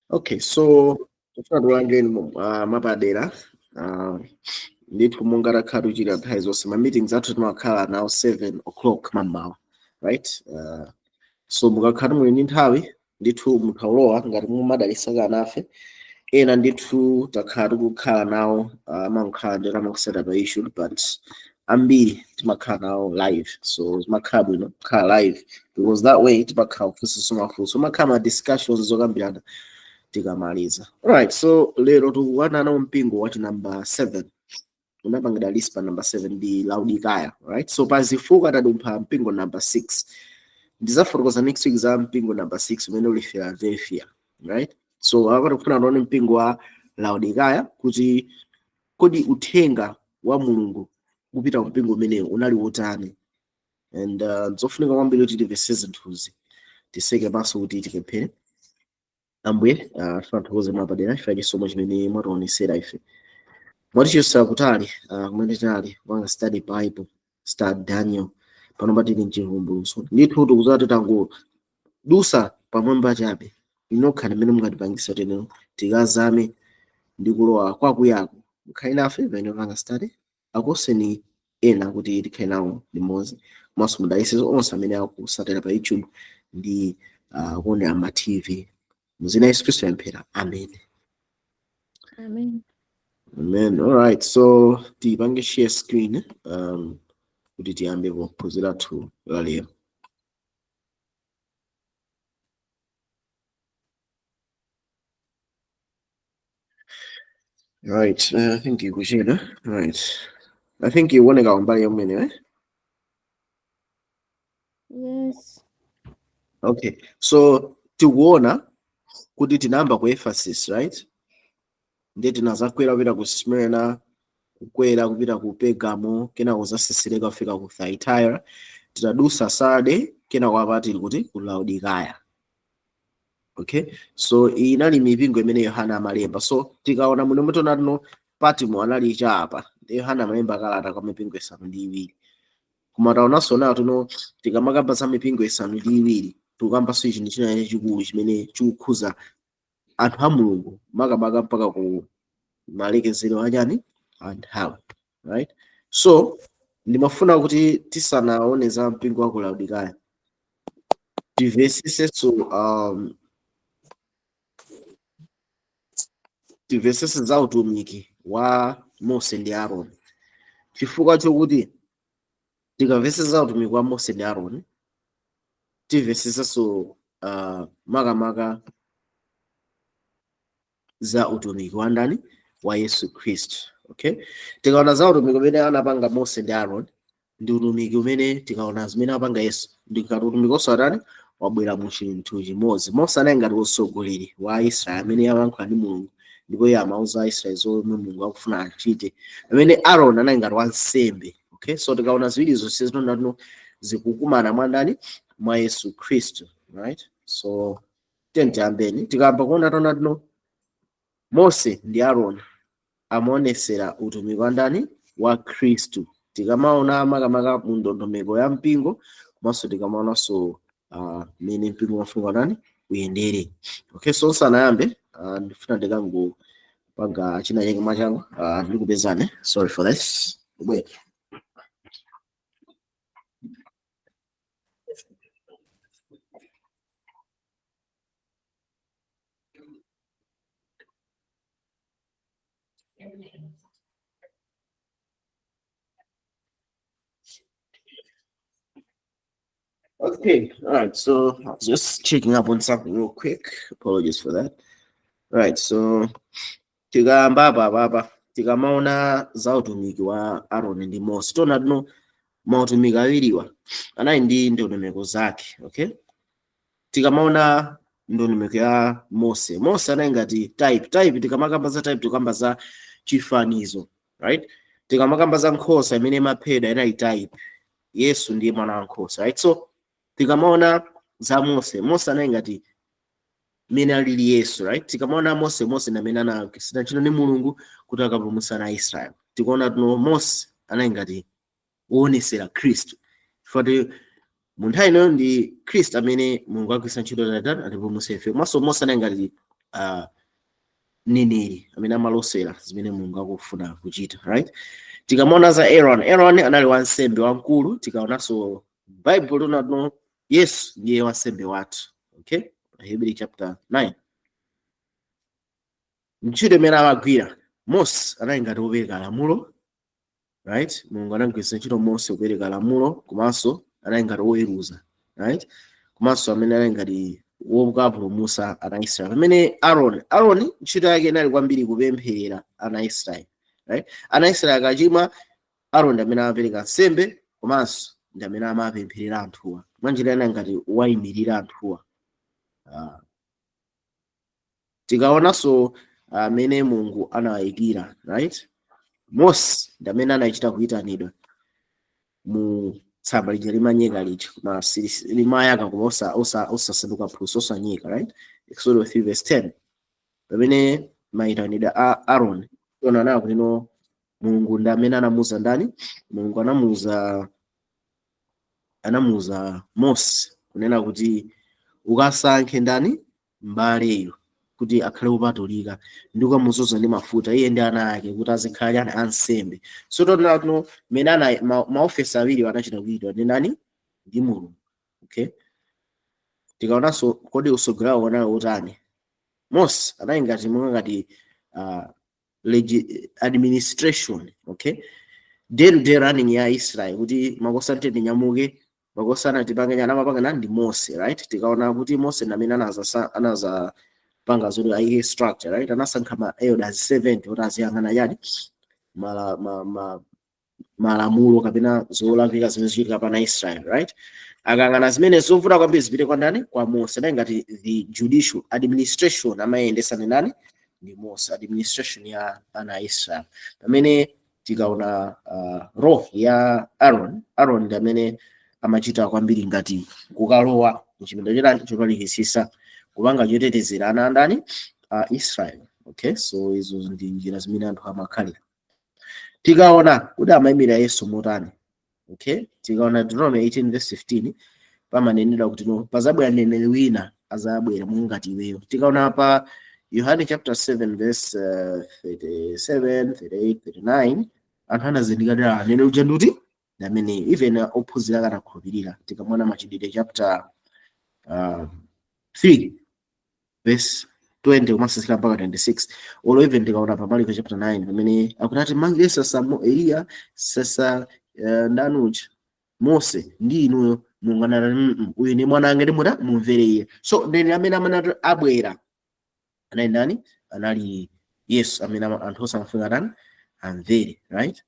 Okay, so tifuna tilandireni mwapadera ndithu monga takhala tikuchita nthawi zonse ma meetings athu timakhala nawo 7 o'clock mammawa, right? So mukakhala muli ndi nthawi ndithu muthaulowa ngati mumadalisaka nafe ena ndithu takhala tikukhala nawo amakhala ndi amakuseta pa issue, but ambiri timakhala nawo live, so zimakhala bwino kukhala live because that way timakhala kufunsanso mafunso, makhala ma discussions zokambirana tikamaliza. Alright, so lero tikuona nawo mpingo wachi number 7 unapangidwa list pa number 7 ndi Laodikaya, right? So pazifukwa tadumpha mpingo number 6. Ndizafotokoza next week za mpingo number 6 umene uli Philadelphia, right? So apa tikufuna tione mpingo wa Laodikaya kuti kodi uthenga wa Mulungu kupita mpingo umenewu unali wotani, and zofunika kwambiri kuti timvetse zinthuzi. Tiseke maso kuti tipemphere. Ambuye, tifuna tithokoze mwapadera chifukwa chisomo chimene mwationesera ife, mwatichotsa kutali kumene tinali kupanga study Bible, study Daniel, pano tili mchivumbulutso. Ndithu tikudziwa titangodusa pamwamba chabe, inokha ndimene mungatipangisa tenero tikazame ndi kulowa kwakuyako. Mukhale nafe pamene panga study, akoseni ena kuti tikhale nawo limodzi, komanso mudalitse onse amene akusatira pa YouTube ndi kuonera ma TV. Muzina Yesu Khristu yapemphera, amen. Amen. Amen. All right, so tipange share screen kuti tiyambe kuphunzira thu la lero. Right, I think ikuchedwa. Right. I think ikuoneka kumbali yomwene, eh? Yes. Okay, so tikuona kuti tinayamba ku Ephesus, right? Ndiye tinazakwera kupita ku Smyrna, kukwera kupita ku Pergamo, kenako kuzasesereka kufika ku Thyatira, titadusa Sarde, kenako apa tili kuti ku Laodikaya. Okay, so iyi inali mipingo imene Yohana amalemba. So tikaona muno mutona tino Patmo anali chapa, ndi Yohana amalemba kalata kwa mipingo isanu ndi iwiri. Koma taonanso nawo tino tikamakamba za mipingo isanu ndi iwiri, tikukambanso ichi ndi china chachikulu chimene chikukhuza anthu a Mulungu makamaka mpaka ku malekezero achani a nthawi, right? So ndimafuna kuti tisanaone za mpingo wa ku Laodikaya timvesesenso timvesese za utumiki wa Mose ndi Aaroni, chifukwa chokuti tikamvesesa za utumiki wa Mose ndi Aaroni timvesesenso makamaka za utumiki wa ndani, wa Yesu Khristu. Okay, tikaona za utumiki umene anapanga Mose ndi Aaroni ndi utumiki umene tikaona zimene apanga Yesu ndi ngati utumiki osatani wabwera mu chinthu chimodzi. Mose anali ngati mtsogoleri wa Israeli amene amayankhula ndi Mulungu ndipo iye amauza Aisraeli zomwe Mulungu akufuna achite, amene Aaron anali ngati wansembe. Okay, so tikaona ziwiri zonse zinonatino zikukumana mwa ndani, mwa Yesu Khristu, right? So tiyambeni tikayamba kuona tonatino Mose ndi Aaroni amaonesera utumiki wa ndani, wa Khristu. Tikamaona makamaka mu ndondomeko ya mpingo komanso tikamaonanso mmene mpingo umafunika ndani uyendere. Okay, so nsanayambe ndifuna ndikangopanga china chake mwachangu, ndikupezane. Sorry for this. Wait. Okay, all right, so I was just checking up on something real quick. Apologies for that. All right, so tikayamba apa apa tikamaona za utumiki wa Aaron ndi Mose, tiona tino mautumiki awiriwa anali ndi ndondomeko zake. Okay, tikamaona ndondomeko ya Mose, Mose anali ngati type. Tikamakamba za type tikamba za chifanizo, right? Tikamakamba za nkhosa imene imaphedwa inali type, Yesu ndiye mwana wa nkhosa, right? So tikamaona za Mose, Mose anali ngati mene alili Yesu, right? Tikamaona Mose, Mose ndi amene anagwiritsidwa ntchito ndi Mulungu kuti akapulumutse ana a Israeli. Tikuona tino Mose anali ngati woonetsera Khristu, chifukwa mu nthawi inoyo ndi Khristu amene Mulungu agwiritsa ntchito tatatu atipulumutse ife. Komanso Mose anali ngati mneneri amene amalosera zimene Mulungu akufuna kuchita, right? Tikamaona za Aaron, Aaron anali wansembe wamkulu. Tikaonanso Bible linano Yesu ndiye wansembe wathu, okay? Hebrew chapter 9. Ntchito imene amagwira Mose anali ngati wopereka lamulo, right? Mulungu anagwiritsa ntchito Mose kupereka lamulo, komanso anali ngati woweruza, right? Komanso amene anali ngati wokapulumutsa ana Israeli. Pamene Aaron ntchito yake inali kwambiri kupempherera ana Israeli, right? Ana Israeli akachimwa, Aaron ndi amene amapereka nsembe komanso ndi amene amapempherera anthuwa. Mwanjira ina ngati wayimirira anthuwa. Tikaonanso amene Mulungu anawayikira, right? Mose ndi amene anachita kuyitanidwa mu tsamba lija limanyeka lija, koma limayaka koma osasanduka phulusa, osanyeka, right? Exodus 3 verse 10. Pamene mayitanidwe a Aaron, ona nawo kuti no, Mulungu ndi amene anamuuza ndani? Mulungu anamuuza Mose kunena kuti ukasankhe ndani? Mbaleyo, kuti akhale wopatulika ndi kukamudzoza ndi mafuta iye ndi ana ake kuti azikhala chani? Ansembe. So tonena kuno mene ana maofesi awiri anachita kuitwa ndi ndani? Ndi Mulungu, okay? Tikaonanso kodi usogolera unali utani? Mose anali ngati monga ngati administration, okay? Day to day running ya Israel, kuti makosa ntende nyamuke, makosana tipange nyana, amapanga nani? Ndi Mose, right? Tikaona kuti Mose ndi amene anaza panga zoti ayike structure, right? Anasankha ma elders 70 kuti aziyang'ana yani? Mala, ma, ma, malamulo kapena zolakwika zimene zichitika pana Israel, right? Akang'ana zimene zovuta kwambiri zipite kwa ndani? Kwa Mose. Anali ngati the judicial administration, amayendesa ndi ndani? Ndi Mose, administration ya ana a Israel. Pamene tikaona role ya Aaron, Aaron ndi amene amachita kwambiri ngati kukalowa mchipinda chotani? Chopatulikitsitsa, kupanga chotetezera ana andani? A Israel, okay? So izo ndi njira zimene anthu amakhalira. Tikaona kuti amayimira Yesu motani, okay? Tikaona Deuteronomy 18 verse 15, pamanenedwa kuti no, pazabwera mneneri wina, azabwera mungati iweyo. Tikaona pa Yohane chapter 7 verse 37, 38, 39, anthu anazindikira anene uja nduti? Ndi ameneyo. Even ophunzira akanakhulupirira. Tikamona Machitidwe chapter 3 verse 20 kumasisira mpaka 26, olo even tikaona pa Marko chapter 9, pamene akuti ati mangire sasa Eliya sasa ndani uja, Mose ndi inuyo, Mulungu anati, uyu ndi mwana anga, ndimuta mumvere iye." So ndeni amene amanati abwera anali ndani? Anali Yesu amene anthu osamafika tani? Amvere, right?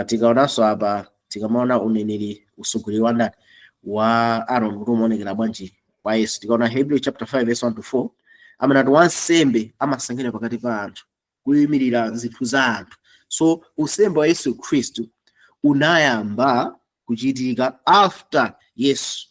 Tikaonanso apa, tikamaona uneneri, usogoleri wa ndani? Wa Aaron, kuti umaonekera bwanji kwa Yesu. Tikaona Hebrew chapter 5 verse 1 to 4, amanati wansembe amasankhidwa pakati pa anthu kuyimirira zinthu za anthu. So usembe wa Yesu Khristu unayamba kuchitika after Yesu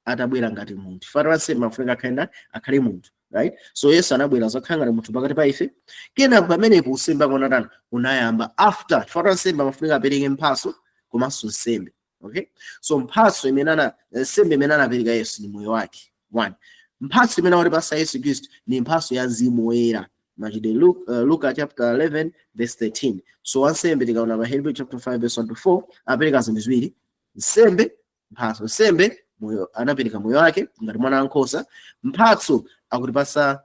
atabwera ngati munthu. Fati wansembe afunika akhale ndani? Akhale munthu, right? So Yesu anabwera zakhala ngati munthu pakati pa ife. Kenako pamenepo usembe akonatani? Unayamba after. Fati wansembe amafunika apereke mphatso komanso nsembe, okay? So mphatso imene ana, nsembe imene anapereka Yesu ni moyo wake. One, mphatso imene awatipasa Yesu Khristu ni mphatso ya Mzimu Woyera, Machitidwe Luka chapter 11 verse 13. So wansembe, tikaona pa Hebrew chapter 5 verse 1 to 4, apereka zinthu ziwiri: nsembe, mphatso. Nsembe, moyo, anapereka moyo wake ngati mwana wankhosa. Mphatso, akutipasa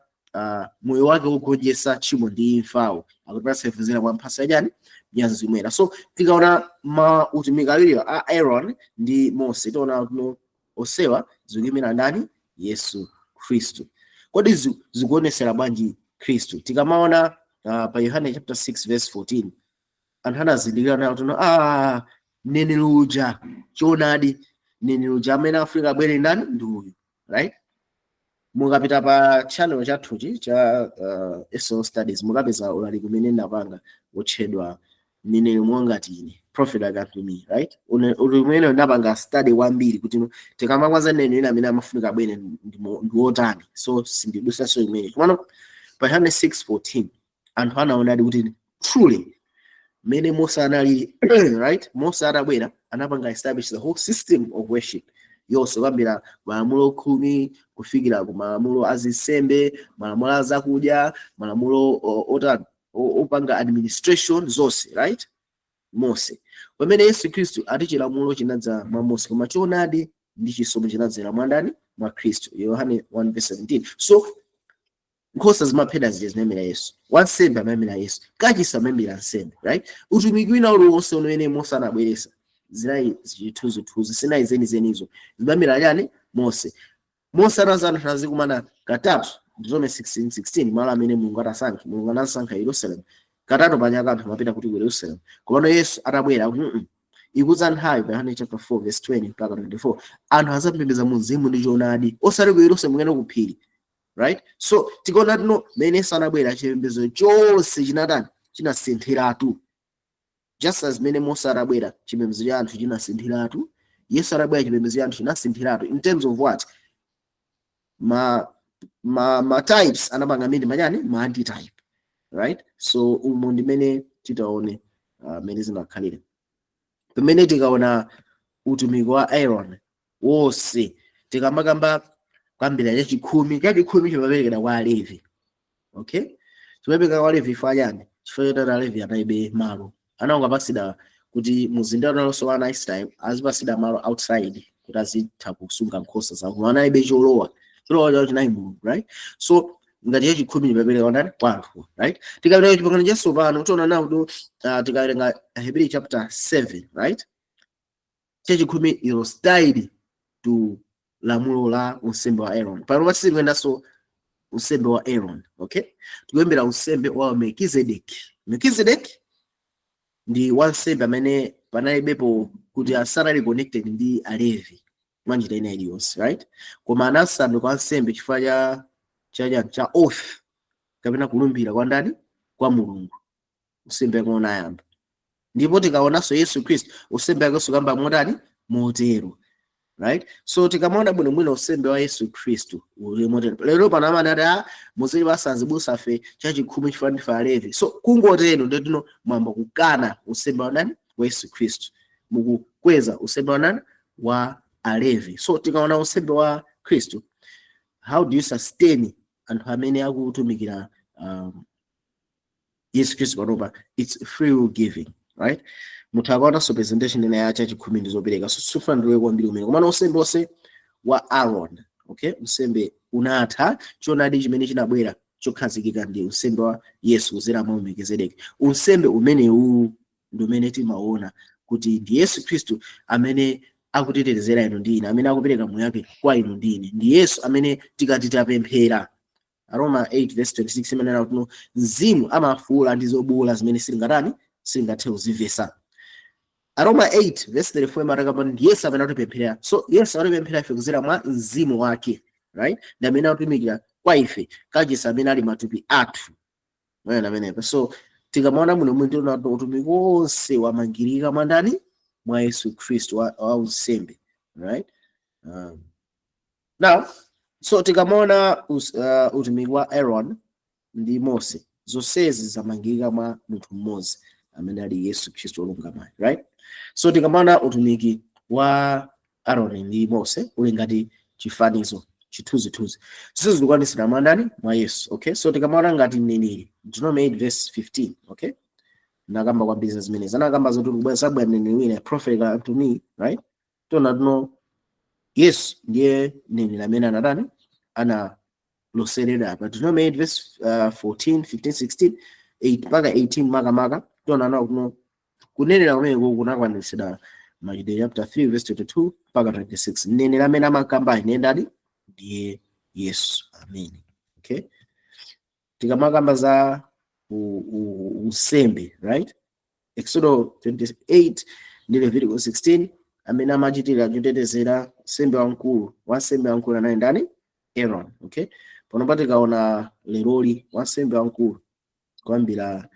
moyo wake wogonjetsa tchimo ndi imfawo, akutipasa ife kwa mphatso yachani? Ya Mzimu Woyera. So tikaona ma utumiki awiriwa a Aaron ndi Mose, tiona kuno osewa zikuyimira ndani? Yesu Khristu. Kodi zikuonesera bwanji Khristu? Tikamaona pa Yohane chapter 6 verse 14, anthu anazindikira nawo tuno, mneneri uja, choonadi mneneri uja amene afika abwere ndani? Ndi uyu, right? Mukapita pa channel chathuchi cha SO Studies, mukapeza ulaliki umene ndapanga wotchedwa "Mneneri Mwangati Ine", "Prophet Like Unto Me", right? Uli umene ndapanga study kwambiri kuti no, tikamakwaza mneneri ina amene amafunika abwere ndi wotani. So sindidusanso imene. Komano pa Yohane 6:14, anthu anaonadi kuti truly mmene Mose anali, right? Mose atabwera anapanga establish the whole system of worship. Yonse, kuyambira malamulo 10 kufikira ku malamulo azinsembe, malamulo azakudya, malamulo otani, opanga administration zonse, right? Mose. Pamene Yesu Khristu ati chilamulo chinadza mwa Mose, koma choonadi ndi chisomo chinadzera mwa ndani? Mwa Khristu, Yohane 1:17. So nkhosa zimaphedwa zija zimayimira Yesu, wansembe amayimira Yesu, kachisi amayimira nsembe, right? Utumiki wina uliwonse umene Mose anabweresa zinali chithunzithunzi, sinali zenizenizo, zimayimira chani? Mose. Mose anazana azikumana katatu, Deuteronomy 16:16, malo amene Mulungu atasankha. Mulungu anasankha Yerusalemu. Katatu pachaka anthu amapita kuti? Ku Yerusalemu. Komano Yesu atabwera kuti ikudza nthawi, pa Yohane chapter 4 verse 20 mpaka 24, anthu azapembedza mu mzimu ndi choonadi, osati ku Yerusalemu kapena ku phiri, right? So tikaona tino mene Yesu anabwera, chipembedzo chonse chinatani? Chinasinthiratu. Just as mene Mose atabwera, chipembedzo cha anthu chinasinthiratu, Yesu atabwera, chipembedzo cha anthu chinasinthiratu. In terms of what? Ma types anapanga mene manyani ma antitype, right? So umu ndimene titaone mene zinakhalira. Pamene tikaona utumiki wa Aaron wonse, tikamakamba kuyambira chachikhumi, chachikhumi chimaperekedwa kwa Alevi, okay? Chimaperekedwa kwa Alevi chifukwa chani? Chifukwa choti Alevi analibe malo, anangopatsidwa kuti muzinda unalonso wa ana Israel azipatsidwa malo outside kuti azitha kusunga nkhosa zawo, koma analibe cholowa. Cholowa chawo chinali Mulungu, right? So ngati chachikhumi chimaperekedwa ndani? Kwa anthu, right? Tikawerenga Chipangano Chatsopano, tiona nawo kuti tikawerenga Hebrew chapter 7, right, chachikhumi it was tied to lamulo la unsembe wa Aaron. Pano pasisi kuyendanso unsembe wa Aaron, okay? Tikuyembera unsembe wa Melkizedek. Melkizedek ndi wansembe amene panalibepo kuti asanali connected ndi Alevi mwanjira ina iliyonse, right? Koma anasanduka wansembe chifukwa cha oath kapena kulumbira kwa ndani? Kwa Mulungu. Unsembe wake unayamba. Ndipo tikaonanso Yesu Khristu, unsembe wake sukamba motani? Motero, right? So tikamaona bwinobwino, unsembe wa Yesu Khristu uli motero. Lero pano amene ati a muzili basanzibusa fe chachikhumi chifukwa ndife Alevi, so kungotero ndetino mwamba kukana unsembe wa ndani? Wa Yesu Khristu. Mukukweza unsembe wa ndani? Wa Alevi. So tikaona unsembe wa Khristu, how do you sustain anthu amene akutumikira Yesu Khristu panopa? It's free will giving, right? Muthu akaonanso presentation ina ya chachikhumi ndi zopereka, so sifandiwe kwambiri kumene. Komano unsembe wonse wa Aaron, okay, unsembe unatha. Choonadi chimene chinabwera chokhazikika ndi unsembe wa Yesu kudzera mwa Melkizedeki. Unsembe umenewu ndi umene timaona kuti ndi Yesu Khristu amene akutetezera inu ndi ine, amene akupereka moyo wake kwa inu ndi ine. Ndi Yesu amene tikati tapemphera, Aroma 8 verse 26 imanena kuti Mzimu amafuula ndi zobuwula zimene silingatani, silingathe kuzimvesa. Aroma 8 verse 34 imatakamba ndi Yesu amene akutipempherera. So Yesu akutipemphera ife kudzera mwa Mzimu wake, right? Ndi amene akutumikira kwa ife, kachisi amene ali matupi athu. Mayena amenepa. So tikamaona muno mwini, tiona kuti utumiki wonse wamangirika mwa ndani? Mwa Yesu Khristu wa unsembe, right? Now so tikamaona utumiki wa Aaron ndi Mose, zonsezi zamangirika mwa munthu mmodzi amene ali Yesu Khristu wolungamayo, right? So tikamaona utumiki wa Aaron ndi Mose uli ngati chifanizo, chithunzithunzi, zonse zikukwanisira mwa ndani? Mwa Yesu, okay? So tikamaona ngati mneneri, Deuteronomy 8 verse 15, okay, nakamba kwambiri za zimenezi, anakamba zoti kubwera zabwera mneneri wina, prophet unto me, right? Tiona tuno Yesu ndiye mneneri amene anatani? Analoseredwa apa. Deuteronomy 8 verse 14, 15, 16, 8 mpaka 18 makamaka, tiona nawo kuno kunenera kumeneko kunakwaniritsidwa. Machitidwe chapter 3 verse 22 mpaka 26, mneneri amene amakamba ine ndani? Ndiye Yesu amene, okay? Tikamakamba za unsembe, right, Exodo 28 ndi Leviticus 16, amene amachitira chotetezera nsembe wamkulu, wansembe wamkulu anali ndani? Aaron, okay? Pano tikaona leroli, wansembe wamkulu kuyambira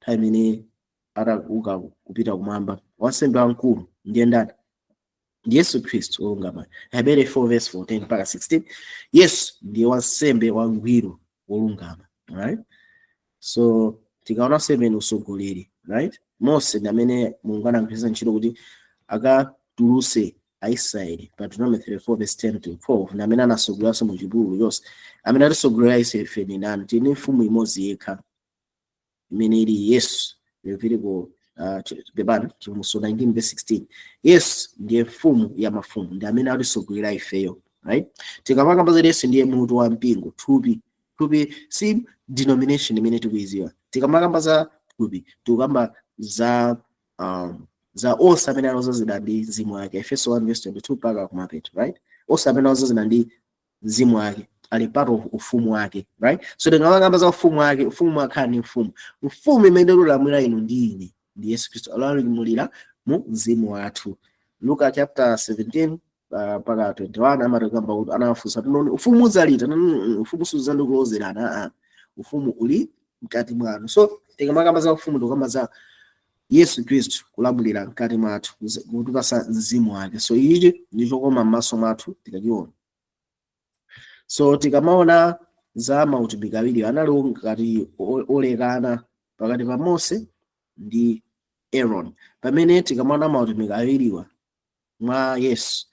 nthawi imene atauka kupita kumwamba, wansembe wamkulu ndiye ndani? Ndi Yesu Khristu wolungama. Hebrew 4 verse 14 mpaka 16, Yesu ndiye wansembe wangwiro wolungama, right? So tikaona 7 usogoleri, right, Mose ndi amene Mulungu anagwiritsa ntchito kuti akatuluse Aisraeli pa Deuteronomy 34 verse 10 to 12 ndi amene anasogoleranso mu chipululu chonse. Amene atisogolera ife ni ndani? Tili ndi mfumu imodzi yekha imene ili Yesu. Leviticus pepani, Chivumbulutso 19 verse 16. Yesu ndiye mfumu ya mafumu, ndi amene atisogolera ifeyo, right? Tikamakamba za Yesu ndiye mutu wa mpingo, thupi. Thupi si denomination imene tikuiziwa. Tikamakamba za thupi tikukamba za onse amene anaozazidwa ndi mzimu wake. Efeso 1 verse 22 mpaka kumapeto, right? Onse amene anaozazidwa ndi mzimu wake ali part of ufumu wake, right? So tikamakamba za ufumu wake, ufumu wakhala ndi mfumu. Mfumu imene ikulamulira inu ndi ine ndi Yesu Khristu, alamulira mu mzimu wathu. Luka chapter 17 mpaka 21 amatikamba kuti anawafunsa tinoni ufumu udzalita, ufumu sudzandikulozerana, ufumu uli mkati mwanu. So tikamakamba za ufumu tikukamba za Yesu Khristu kulamulira mkati mwathu, kutipasa mzimu wake. So ichi ndi chokoma m'maso mwathu tikachiona. So tikamaona za mautumiki awiri anali ngati olekana pakati pa Mose ndi Aaron, pamene tikamaona mautumiki awiriwa mwa Yesu.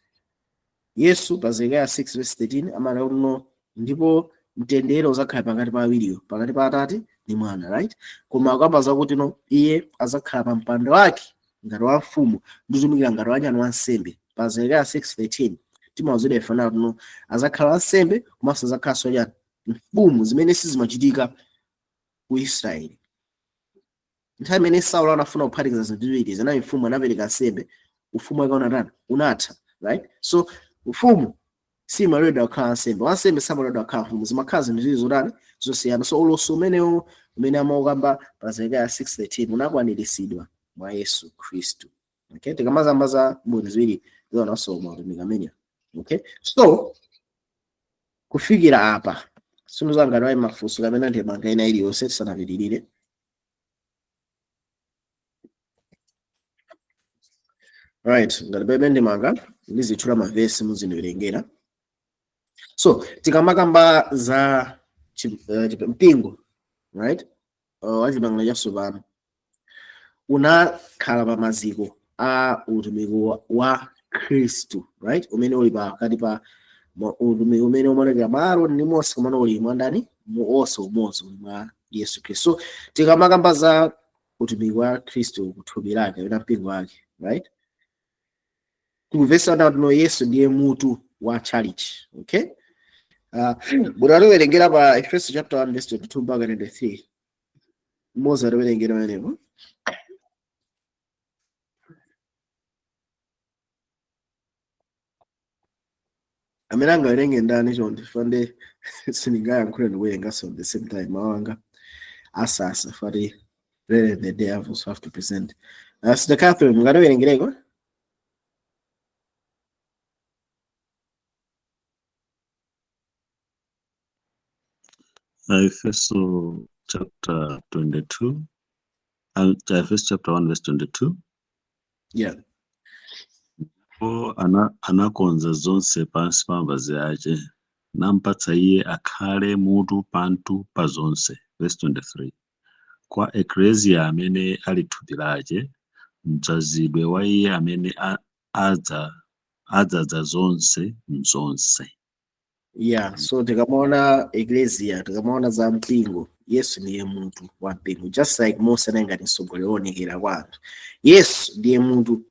Yesu pa Zekariya 6 verse 13 amati kuti no, ndipo mtendere uzakhala pakati pa awiriwo, pakati pa Atate ndi Mwana, right? Koma akamba zakuti no, iye azakhala pa mpando wake ngati wa mfumu ndi kutumikira ngati wachani wansembe. Pa Zekariya 6:13 timauzidwa ife nawo kuti no, azakhala wansembe komanso azakhalanso chani mfumu, zimene sizimachitika ku Israeli. Nthawi imene Saulo anafuna kuphatikiza zinthu ziwiri, zinali mfumu, anapereka nsembe, ufumu wake unatani? Unatha, right? So ufumu simaloledwa kukhala wansembe, wansembe samaloledwa kukhala mfumu, zimakhala zinthu ziwiri zotani zosiyana. So ulosi umenewo umene amaukamba pa Zekariya 6:13 unakwaniritsidwa mwa Yesu Khristu. Okay, tikamazamba za mboni ziwiri zionanso mautumiki amenewa. Okay, so kufikira apa sinuzangati wayi mafunso kapena ndemanga ina iliyonse tisanapitirire. Right, ngati palibe ndemanga ndizitchula mavesi muzindiwerengera. So tikamakamba za mpingo, right, wa chipangano chatsopano unakhala pa maziko a utumiki wa Khristu, right, umene uli pakati pa utumiki umene umaonekera mwa Aaroni ndi Mose, komano uli mwa ndani? Mu onse umodzi uli mwa Yesu Khristu. So tikamakamba za utumiki wa Khristu kuthupi lake kapena mpingo wake, right, tikumvetsa kuti no Yesu ndiye mutu wa church. Okay, mutatiwerengera pa Efeso chapter 1 verse 22 mpaka 23, mmodzi atiwerengera pamenepo. Amene angawerenge ndani chonde? Fande sindingayankhule ndikuwerenganso at the same time, mawu anga asasa fati later in the day I also have to present. Sister Catherine, mungatiwerengereko? Efeso chapter 22, Efeso chapter 1 verse 22. Yeah. Ndipo anakonza zonse pansi pa mapazi ache, nampatsa iye akhale mutu pantu pa zonse. Verse 23. Kwa eklesia amene ali thupi lache, mdzazidwe wa iye amene adzadza zonse mzonse. Yeah, so tikamaona eklesia, tikamaona za mpingo, Yesu ndiye mutu wa mpingo, just like Mose anali ngati mtsogoleri woonekera kwa anthu. Yesu ndiye mutu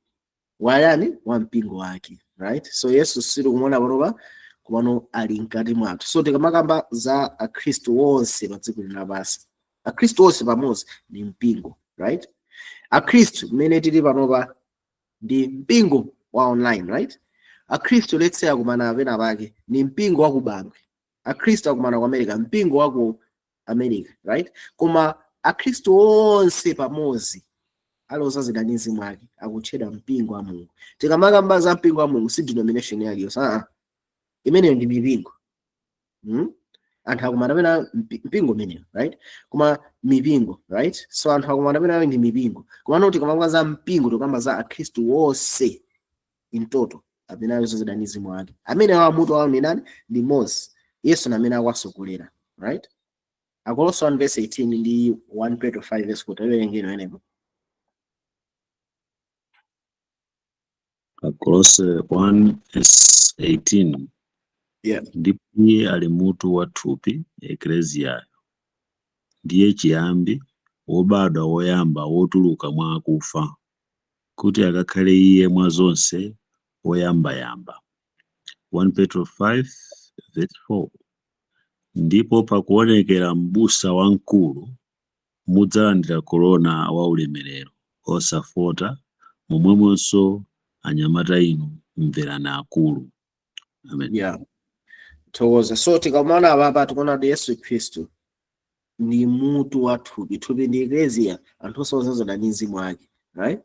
wa yani? Wa mpingo wake, right? So Yesu sitikumuona panopa, komano ali mkati mwathu. So tikamakamba za akhristu onse pa dziko lino lapansi, akhristu onse pamodzi ndi mpingo, right? Akhristu mmene tili panopa ndi mpingo wa online, right? Akhristu let's say akumana pena pake ni mpingo wa ku Bangwe, akhristu akumana ku America, mpingo wa ku America, right? Koma akhristu onse pamodzi ali odzazidwa ndi mzimu wake akutchedwa mpingo wa Mulungu. Tikamakamba za mpingo wa Mulungu si denomination yaliyonse, imeneyo ndi mipingo. Anthu akumana pena mpingo umeneyo, right? Koma mipingo, right? So anthu akumana pena ndi mipingo. Koma no tikamakamba za mpingo tikamba za akhristu wonse in total amene ali odzazidwa ndi mzimu wake, amene awa mutu wawo ndi ndani? Ndi Mose. Yesu na amene akuwasogolera, right? Akolose 1 verse 18 ndi 1 Petro 5 verse 4, tawerengeni wenepo. Akolose 1 verse 18. Ndipo iye ali mutu wa thupi, ekleziyayo, ndiye chiyambi, wobadwa woyamba wotuluka mwa akufa, kuti akakhale iye mwa zonse woyambayamba. 1 Petro 5 verse 4. Ndipo pakuonekera m'busa wamkulu, mudzalandira korona wa ulemerero osafota. Momwemonso anyamata inu, mverani akulu. Amen. Yeah, thokoza. So tikamaona apapa, tikuona kuti Yesu Khristu ndi mutu wa thupi. Thupi ndi eklesia, anthu osozezana ndi mzimu wake, right?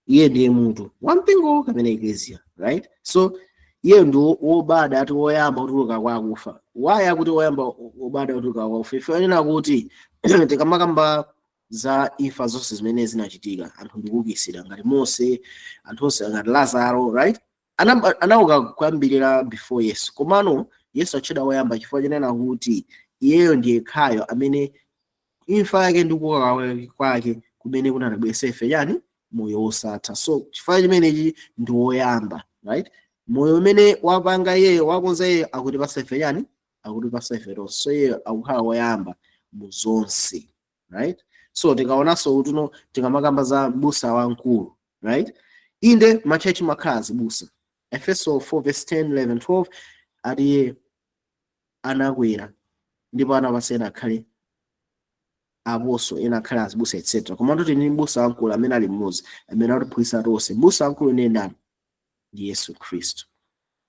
Iye ndiye mutu wa mpingo kapena eklesia, right? So iye ndi wobadwa, ati woyamba kutuluka kwa akufa. Waya kuti woyamba wobadwa kutuluka kwa akufa, ife anena kuti tikamakamba za imfa zonse zimene zinachitika, anthu ndikuukisira ngati Mose, anthu onse ngati Lazaro, right? Anauka kuyambirira before Yesu. Komano Yesu atchedwa woyamba chifukwa chenena kuti iyeyo ndiye yekhayo amene imfa yake ndi kuuka kwake kumene kunatibweretsa ife chani? Moyo wosatha. So chifukwa chimenechi ndi woyamba, right? Moyo umene wapanga iyeyo, wakonza iyeyo, akutipasa ife chani? Akutipasa ife tonse. So iyeyo akukhala woyamba mu zonse, right? So tikaonanso kutuno, tikamakamba za m'busa wamkulu, right? Inde, machechi makhala azibusa. Efeso 4 verse 10, 11, 12 ati iye anakwera ndipo anapasa ena akhale apostle, ena akhale azibusa, etc. Koma tili ndi m'busa wamkulu amene ali mmodzi, amene atiphunzitsa tonse. M'busa wamkulu ndiye ndani? Ndi Yesu Khristu,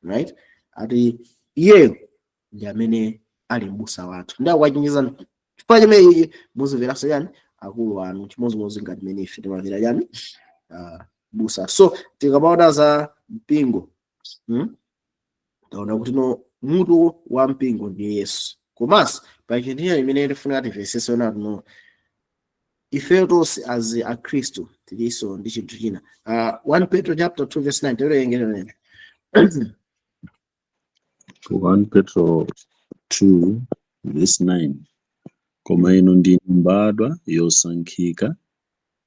right? Ati iyeyo ndi amene ali m'busa wathu, ndi akuwachenjeza chifukwa chimene muzimveranso chani? Akulu anu, chimodzimodzi ngati mene ife timamvera chani? Busa. So tikamaona za mpingo, Taona kuti no, mutu wa mpingo ndi Yesu. Komanso pa chinthu imene tifuna timvetsetse nati no, ifeyo tonse as akhristu tilinso ndi chinthu china. 1 Petro chapter 2 verse 9, tiwerengere. 1 Petro 2 verse 9. Koma inu ndinu mbadwa yosankhika,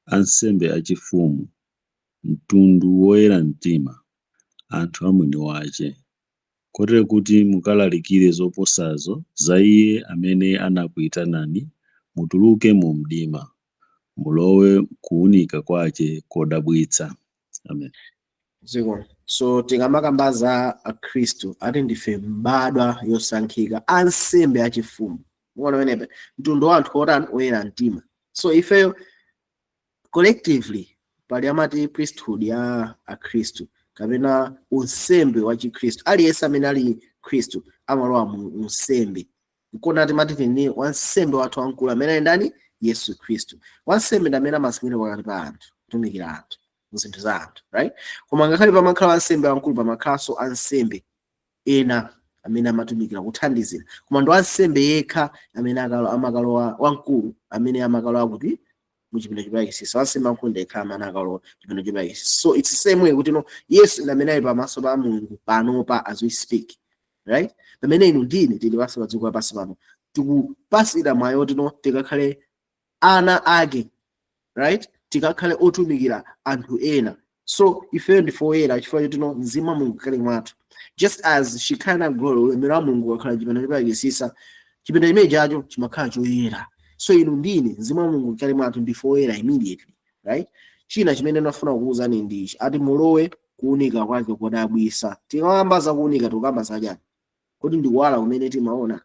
ansembe achifumu, mtundu woyera mtima, anthu a mwini wace, kotero kuti mukalalikire zoposazo za iye amene anakuyitanani mutuluke mu mdima, mulowe kuwunika kwace kodabwitsa. Amen. Ziko. So tikamakamba za akhristu, ati ndife mbadwa yosankhika, ansembe achifumu, muona pamenepa, mtundu wa anthu otani? Oyera mtima. So ifeyo collectively pali amati priesthood ya akhristu kapena unsembe wa chikhristu. Aliyense amene ali khristu amalowa mu unsembe. Nkona timati tini wansembe wathu wamkulu amene ali ndani? Yesu Khristu. Wansembe ndi amene amasimira pakati pa anthu, kutumikira anthu mu zinthu za anthu, right? Koma ngakhale pamakhala wansembe wamkulu, pamakhalanso ansembe ena amene amatumikira kuthandizira. Koma ndi wansembe yekha amene amakalowa, wamkulu amene amakalowa kuti muchipinda chopatulikitsitsa. Wansembe wamkulu ndi yekha amene akalowa chipinda chopatulikitsitsa. So it's the same way kuti no, Yesu ndi amene ali pamaso pa Mulungu panopa as we speak, right? Pamene inu ndine tili pansi pa dziko lapansi pano, tikupasira mwayi oti no, tikakhale ana ake, right? Tikakhale otumikira anthu ena. So ifeyo ndife oyera chifukwa choti no, mzimu wa Mulungu ukhale mwathu, just as Shekinah glory, ulemerero wa Mulungu wakhala chipinda chopatulikitsitsa. Chipinda chimene chacho chimakhala choyera. So inu ndine, mzimu wa Mulungu ukhale mwathu, ndife oyera immediately, right? China chimene ndafuna kukuwuzani ndi ichi: ati mulowe kuwunika kwake kodabwisa. Tikayamba za kuwunika, tikukamba zachani? Kodi ndikuwala kumene timaona?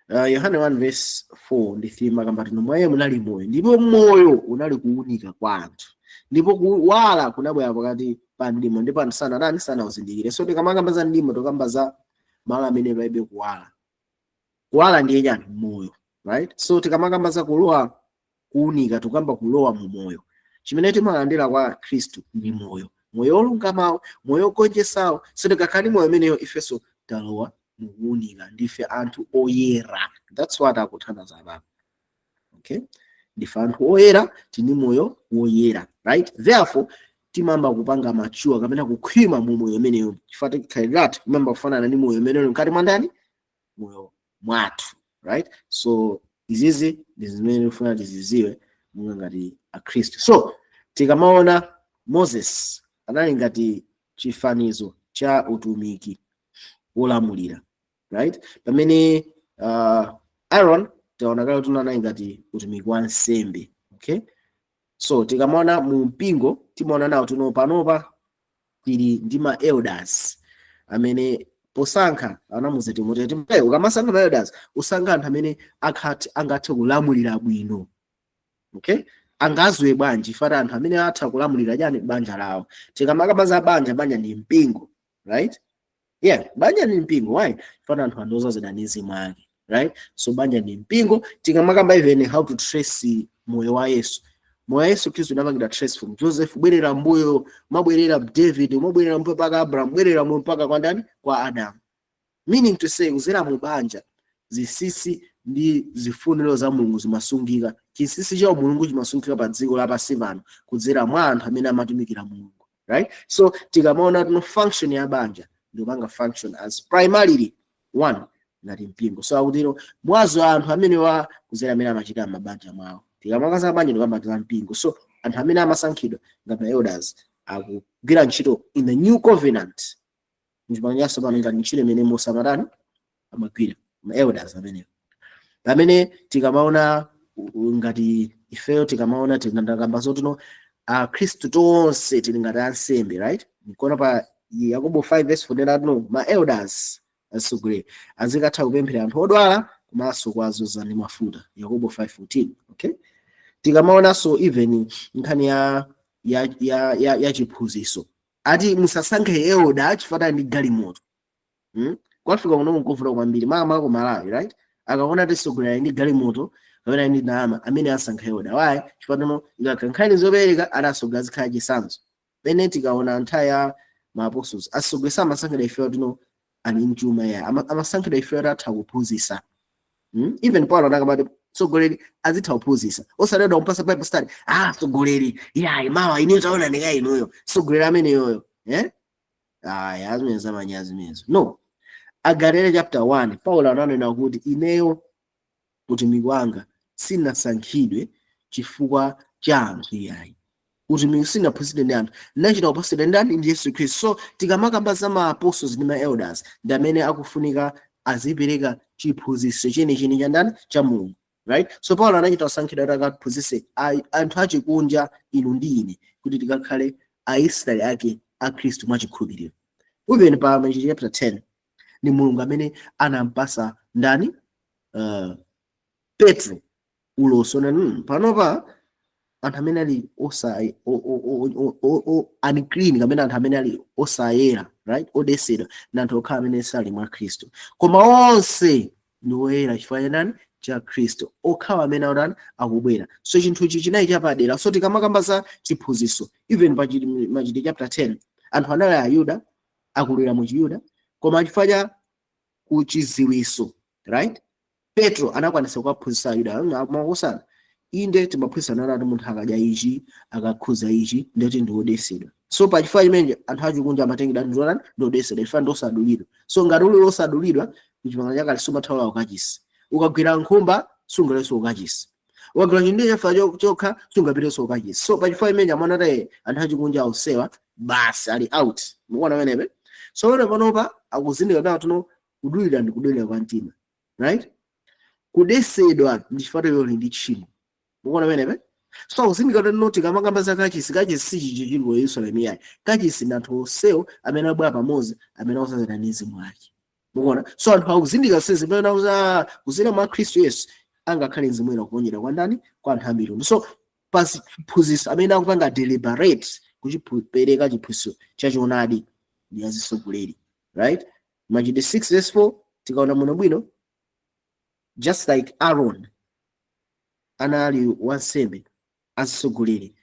Yohane 1 verse 4 ndi 3 makamba tino mwa iye munali moyo, ndipo moyo unali kuwunika kwa anthu, ndipo kuwala kunabwera pakati pa mdima, ndipo anthu sanatani? Sanawuzindikire. So tikamakamba za mdima, tikamba za malo amene palibe kuwala. Kuwala ndiye chani? Moyo, right? So tikamakamba za kulowa kuwunika, tikamba kulowa mu moyo. Chimene timalandira kwa Khristu ndi moyo, moyo wolungamawo, moyo wogonjetsawo. So tikakhala ndi moyo umeneyo, ifenso talowa mukuwunika, ndife anthu oyera. That's what akuthandiza apa, okay? Ndife anthu oyera, tini moyo woyera, right? Therefore timayamba kupanga mature kapena kukhwima mu moyo umeneyo, chifukwa tikhalidwe lathu kumayamba kufanana ndi moyo umeneyo mkati mwa ndani? Moyo mwathu, right? So izizi ndi zimene tikufuna tiziziwe monga ngati akhristu. So tikamaona Moses anali ngati chifanizo cha utumiki wolamulira, right? Pamene Aaron taona kale kuti anali ngati utumiki wa nsembe, okay? So tikamaona mu mpingo, timaona nawo tuno panopa tili ndi ma elders amene posankha anamuza Timoteyo, "Timoteyo, ukamasankha ma elders, usankha anthu amene angathe kulamulira bwino." Okay, angazwe bwanji? Fata anthu amene atha kulamulira chani? Banja lawo. Tikamakamba za banja, banja ndi mpingo, right? Yeah, banja ndi mpingo. Why? Fata anthu andozazidwa ndi mzimu ake, right? So banja ndi mpingo. Tikamakamba even how to trace moyo wa Yesu, moyo wa Yesu Khristu unapangidwa trace from Joseph, bwerera mbuyo, mabwerera David, mabwerera mbuyo mpaka Abraham, bwerera mbuyo mpaka kwa ndani? Kwa Adam. Meaning to say, kuzera mu banja zinsinsi ndi zifuniro za Mulungu zimasungika. Chinsinsi cha Mulungu chimasungika pa dziko lapansi pano kudzera mwa anthu amene amatumikira Mulungu, right? So tikamaona tino function ya banja ndikupanga function as primarily one ngati mpingo. So akutero mwazo anthu amene wa kuzera amene amachita mabanja mwawo. Tikamakamba banja, ndikamba za mpingo. So anthu amene amasankhidwa ngati elders akugwira ntchito in the new covenant, mchipangano chatsopano, ngati ntchito imene Mose amatani? Amagwira, ma elders amenewo. Pamene tikamaona ngati ifeyo, tikamaona tikamba zotino akhristu tonse tili ngati ansembe, right? Nkuona pa Yakobo 5 verse 14 atino ma elders, atsogoleri, azikatha kupemphera anthu odwala komanso kuwadzoza ndi mafuta, Yakobo 5:14, okay? Tikamaonanso even nkhani ya chiphunzitso, ati musasankhe elder chifukwa ndi galimoto, Kwafika kuno nkovuta kwambiri, makamaka ku Malawi, right? Akaona tisogolera ndi galimoto kapena ndi ndalama, amene asankha elder. Why? Chifukwa tino ikakhala nkhani zopereka, adasogola zikhala chitsanzo. Pene tikaona nthawi ya ma apostles, asogolera samasankhidwa ifeyo tino ali mchuma ya amasankhidwa ifeyo atha kuphunzitsa, Even Paulo anakamati tsogoleri azitha kuphunzitsa, osaledwa kumpasa Bible study. Ah, tsogoleri yayi, mawa ine taona ndika inuyo tsogoleri ameneyoyo, eh, aya azimene zamanyazi zimenezo, no. Agalatiya chapter 1, Paulo ananena kuti ineyo utumiki wanga sinasankhidwe chifukwa cha anthu iyayi, utumiki sinaphunzitsidwe ndi anthu, nachita kuphunzitsidwa ndani? Ndi Yesu Khristu. So tikamakamba za ma apostles ndi ma elders, ndi amene akufunika azipereka chiphunzitso chenicheni cha ndani? Cha Mulungu, right? So Paulo anachita kusankhidwa kuti akaphunzitse anthu achikunja, inu ndi ine, kuti tikakhale Aisraeli ake a Khristu mwachikhulupiriro. Even pa Machitidwe chapter 10, ndi Mulungu amene anampasa ndani? Petro ulosi onani panopa anthu amene ali osa o, unclean kapena anthu amene ali osayera, right, odesedwa, ndi anthu okhala amene sali mwa Khristu, koma onse ndi oyera chifukwa cha ndani? Cha Khristu. Okhawa amene akutani? Akubwera. So chinthuchi chinali chapadera. So tikamakamba za chiphunzitso, even pa Machitidwe chapter 10, anthu anali Ayuda, akulera mu Chiyuda, koma chifukwa cha kuchiziwiso, right, Petro anakwanisa kukaphunzitsa Ayuda. Makosana inde timaphunzitsana nati munthu akadya ichi, akakhuza ichi, ndeti ndi wodesedwa. So pachifukwa chimene anthu achikunja amatengedwa ndi ndi odesedwa, chifukwa ndi osadulidwa. So ngati uli osadulidwa kuchipangano chakale, sumathawa ukachisi. Ukagwira nkhumba, sungalenso ukachisi. Ukagwira chinthu chafa chokha, sungapitenso ukachisi. So pachifukwa chimene amaona kuti anthu achikunja ausewa basi ali out. Mukuona pamenepe? So pano panopa akuzindikira nawo tuno kudulidwa ndi kudulidwa kwa mtima, right? Kudesedwa ndi chifukwa yoli ndi tchimo. Mukuona pamenepe? So akuzindikira kuti noti kamakamba za kachisi, kachisi si chichi chili ku Yerusalemu yayi. Kachisi ndi anthu onsewo amene abwera pamodzi, amene akusazana ndi mzimu wake. Mukuona? So anthu akuzindikira sezi pamene akuza kuzera mwa Khristu Yesu angakhale mzimu ina kuponyera kwa ndani? Kwa anthu ambiri. So paziphunzitso, amene akupanga deliberate kuchipereka chiphunzitso chachoonadi ndi azisogoleri, right? Machitidwe 6 verse 4, tikaona muno bwino, just like Aaron anali wansembe, azisogoleri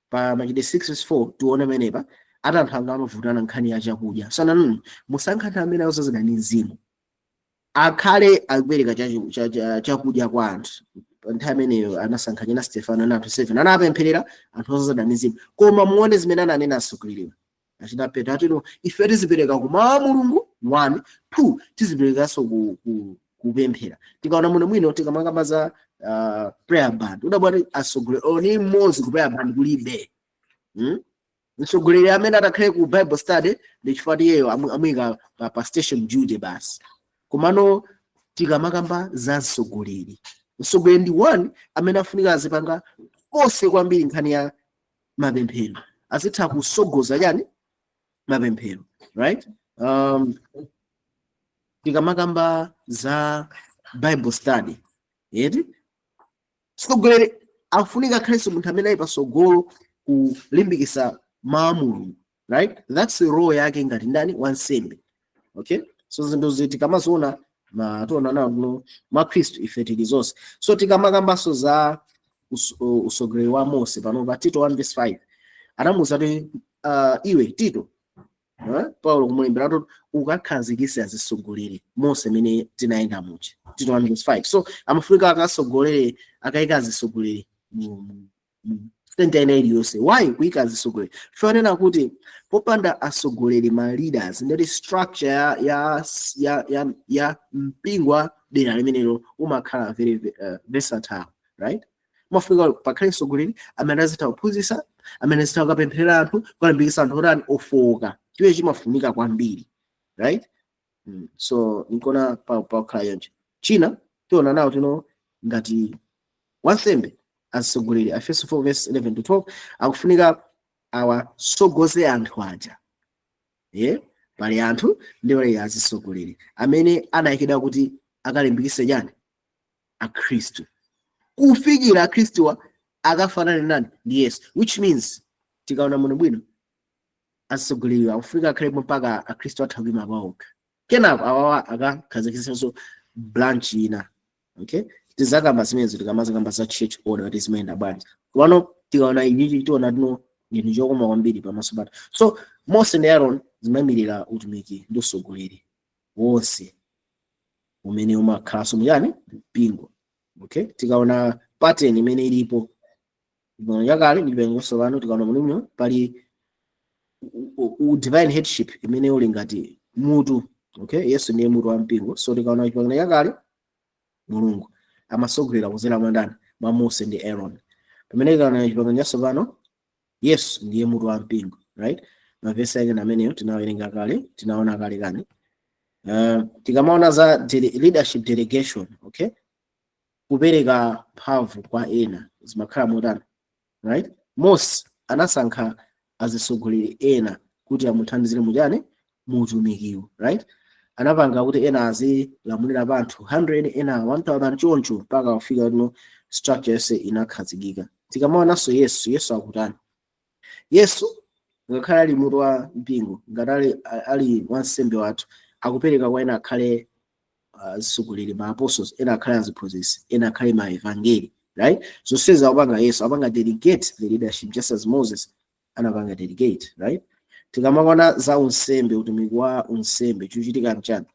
pa Machitidwe 6 verse 4, tione menepa ati anthu anga amavutana nkhani ya chakudya. Sana musankhe anthu amene akuzazidwa ndi mzimu akhale akupereka chakudya kwa anthu. Pa nthawi ameneyo anasankha china Stefano na anthu 7, anapempherera anthu ozazidwa ndi mzimu. Koma muone zimene ananena asogoleriwa achina Petro, atino ife tizipereka kumawa Mulungu 1 2, tiziperekanso kupemphera. Tikaona muno mwino, tikamakamba za prayer band, udabwati atsogoleri oni mmodzi ku prayer band kulibe, Mtsogoleri amene atakhale ku Bible study ndi chifukwa iyeyo amuyika pa station duty basi. Komano tikamakamba za mtsogoleri, mtsogoleri ndi one amene afunika azipanga konse kwambiri nkhani ya mapemphero, azitha kusogoza chani? Mapemphero, right? Tikamakamba za Bible study yeti, mtsogoleri afunika akhalenso munthu amene ali pasogolo kulimbikitsa mawu a Mulungu, right? That's the role yake ngati ndani? Wansembe, okay? So zinthu tikamaziona tiona nawo mwa Khristu ife tili zonse. So tikamakambanso za usogoleri wa Mose pano pa Tito 1 verse 5, anamuwuza kuti iwe Tito, Paulo kumulembera kuti ukakhazikitse azisogoleri Mose mene tinayenda muja, Tito 1 verse 5. So amafunika akasogolere, akayika azisogoleri mu center ina iliyonse. Why kuyika azisogoleri? Fanena kuti popanda asogoleri, ma leaders, ndati structure ya mpingo wa dera limenelo umakhala very versatile, right? Mafunika pakhale mtsogoleri amene azitha kuphunzitsa, amene azitha kukapempherera anthu, kukalimbikitsa anthu otani? Ofowoka. Chiwe chimafunika kwambiri, right? So nkona pakhala yonje. China tiona nawo tino ngati wansembe, atsogoleri, Efeso 4 verse 11 to 12, akufunika awasogoze anthu aja, yeah? Pali anthu ndi pali azisogoleri amene anayikidwa kuti akalimbikitse chani? Akhristu, kufikira akhristuwa akafanane nani? Ndi Yesu. Which means tikaona muno bwino, atsogoleri akufunika akhalepo mpaka akhristu atha kuima paokha, kenako awawa akakhazikitsenso branch ina, okay? Tizakamba zimenezo tikamazakamba za church order kuti zimayenda bwanji. Komano tikaona ichichi, tiona tino chinthu chokoma kwambiri pamaso pathu. So Mose ndi Aaron zimayimirira utumiki ndi usogoleri wonse umene umakhalanso muyani? Mpingo, okay? Tikaona pattern imene ilipo pangano chakale ndi pangano tsopano, tikaona muno pali divine headship imene uli ngati mutu, okay? Yesu ndiye mutu wa mpingo. So tikaona pangano chakale, Mulungu amasogolera kudzera mwa ndani? Mwa Mose ndi Aaron. Pamene tikaona pangano chatsopano, Yesu ndiye mutu wa mpingo, right? Mavesi ake ameneyo tinawerenga kale, tinaona kale kani. Tikamaona za leadership delegation, okay, kupereka mphamvu kwa ena, zimakhala motani, right? Mose anasankha azisogoleri ena kuti amuthandizire muchani? Muutumikiwo, right? Anapanga kuti ena azilamulira pa anthu 100, ena 1000, choncho mpaka kufika kuno structure yonse inakhazikika. Tikamaonanso Yesu, Yesu akutani? Yesu ngakhale ali mutu wa mpingo, ngati ali wansembe wathu, akupereka kwa ena akhale azisogoleri, ma apostles, ena akhale aziphunzitsi, ena akhale ma evangeli, right? Zonsezi akupanga Yesu, apanga delegate the leadership just as Moses anapanga delegate, right? Tikamaona za unsembe, utumiki wa unsembe, chikuchitika mchani?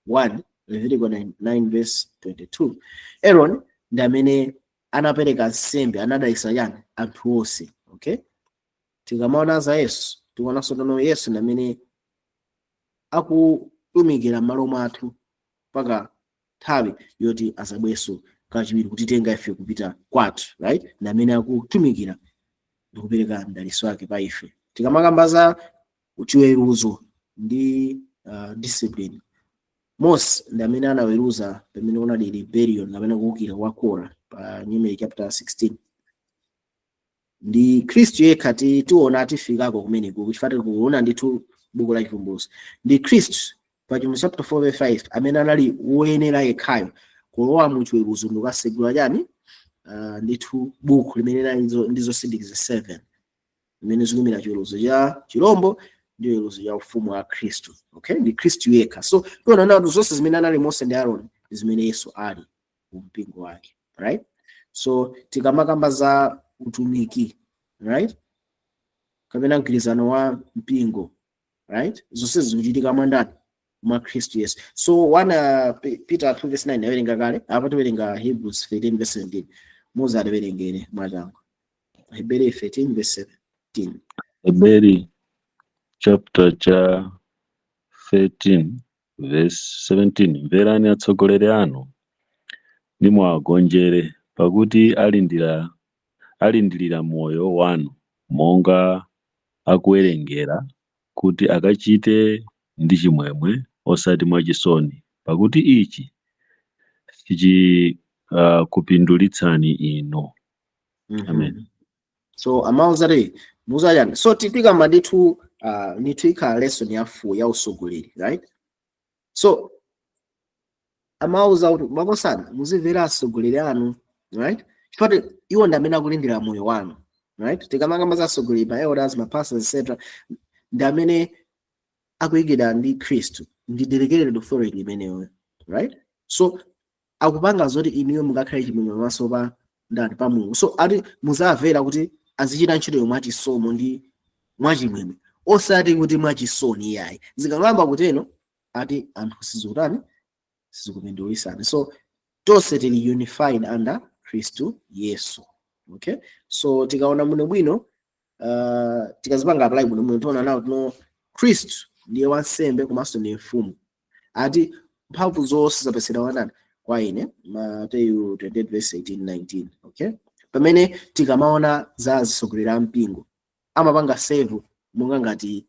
1 Leviticus 9 verse 22, Aaron ndi amene anapereka nsembe, anadalitsa yani? Anthu onse, okay? Tikamaona za Yesu, tikuonanso tono Yesu ndi amene akutumikira m'malo mwathu mpaka nthawi yoti azabweso kachiwiri kutitenga ife kupita kwathu, right? Ndi amene akutumikira ndi kupereka mdalitso wake pa ife. Tikamakamba za chiweruzo ndi discipline, Mose ndi amene anaweruza pamene kunali rebellion kapena kuwukira kwa Kora pa Numeri chapter 16. Ndi Khristu yekha, tiona tifikako kumeneko kuchifukwa tikuona ndithu buku la Chivumbulutso. Ndi Khristu pa Chivumbulutso chapter 4 verse 5 amene anali woyenera yekhayo kulowa mu chiweruzo ndikukasegula chani? Ndithu buku limene linali ndi zosindikiza 7 limene zikuyimira chiweruzo cha chirombo ndi chiweruzo cha ufumu wa Khristu, okay? Ndi Khristu yekha. So tiona nawo zonse zimene anali Mose ndi Aaron ndi zimene Yesu ali mu mpingo wake, right? So tikamakamba za utumiki, right, kapena mgwirizano wa mpingo, right, zonse zikuchitika mwa ndani? Mwa Khristu Yesu. So 1 Peter 2 verse 9 awerenga kale apa, tiwerenga Hebrews 13 verse 17. Muze atiwerengere mwachangu Hebrew 13 verse 17. Heberi chapter cha 13 verse 17: Mverani atsogoleri anu, nimuwagonjere, pakuti alindira moyo wanu monga Akuwerengera kuti akachite ndi chimwemwe, osati mwachisoni, pakuti ichi sichi kupindulitsani inu. Amen. So amauza ti muzayani. So tikamba ndithu ndithu ikhala lesson ya 4 ya usogoleri, right? So amauza kuti, makosana, muzimvera atsogoleri anu, right? Chifukwa iwo ndi amene akulindira moyo wanu, right? Tikamakamba za atsogoleri, ma elders, ma pastors, etc., ndi amene akuyikidwa ndi Khristu, ndi delegated authority imeneyo, right? So akupanga zoti inuyo mukakhale chimwemwe pamaso pa ndani? Pa Mulungu. So ati muzamvera kuti azichita ntchito yomwe mwachisomo ndi mwachimwemwe, osati kuti mwachisoni iyayi. Zikangamba kuteno, ati anthu sizikutani? Sizikupindulisani. So tonse tili unified under Khristu Yesu, okay? So tikaona muno bwino, tikazipanga apply muno bwino, tiona nawo tino Khristu ndiye wansembe komanso ndiye mfumu. Ati mphamvu zonse zapatsidwa kwa ndani? Kwa ine, Mateyu 28 verse 18 19, okay? Pamene tikamaona za atsogoleri a mpingo, amapanga serve monga ngati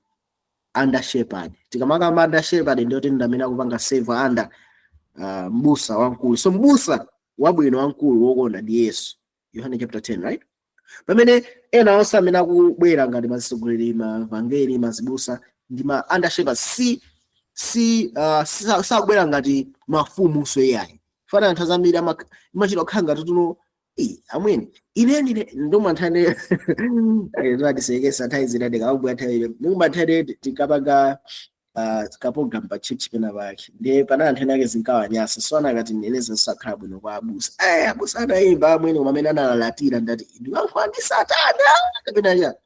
under shepherd. Tikamakamba under shepherd, ndiyoti ndi amene akupanga serve under mbusa wamkulu. So mbusa wabwino wamkulu wokonda ndi Yesu, Yohane chapter 10, right? Pamene ena onse amene akubwera ngati mazisogoleri, mavangeli, mazibusa ndi ma under shepherd, si sakubwera ngati mafumunso iyayi. Fana anthu azambiri imachita kukhala ngati tuno, "Eh, amwene, ine ndine ndomanthane." Tisekesa nthawi zina ndikakubwera nthawi ile ndikumanthane tikapanga ka program pa church pena pake, ndiye pana anthu ena ake zinkawanyasa. So anakati neneza zisakhala bwino kwa abusa. Eh, abusa anayimba amwene, koma amene analalatira ndati ndikuyankhula ndi Satana kapena chani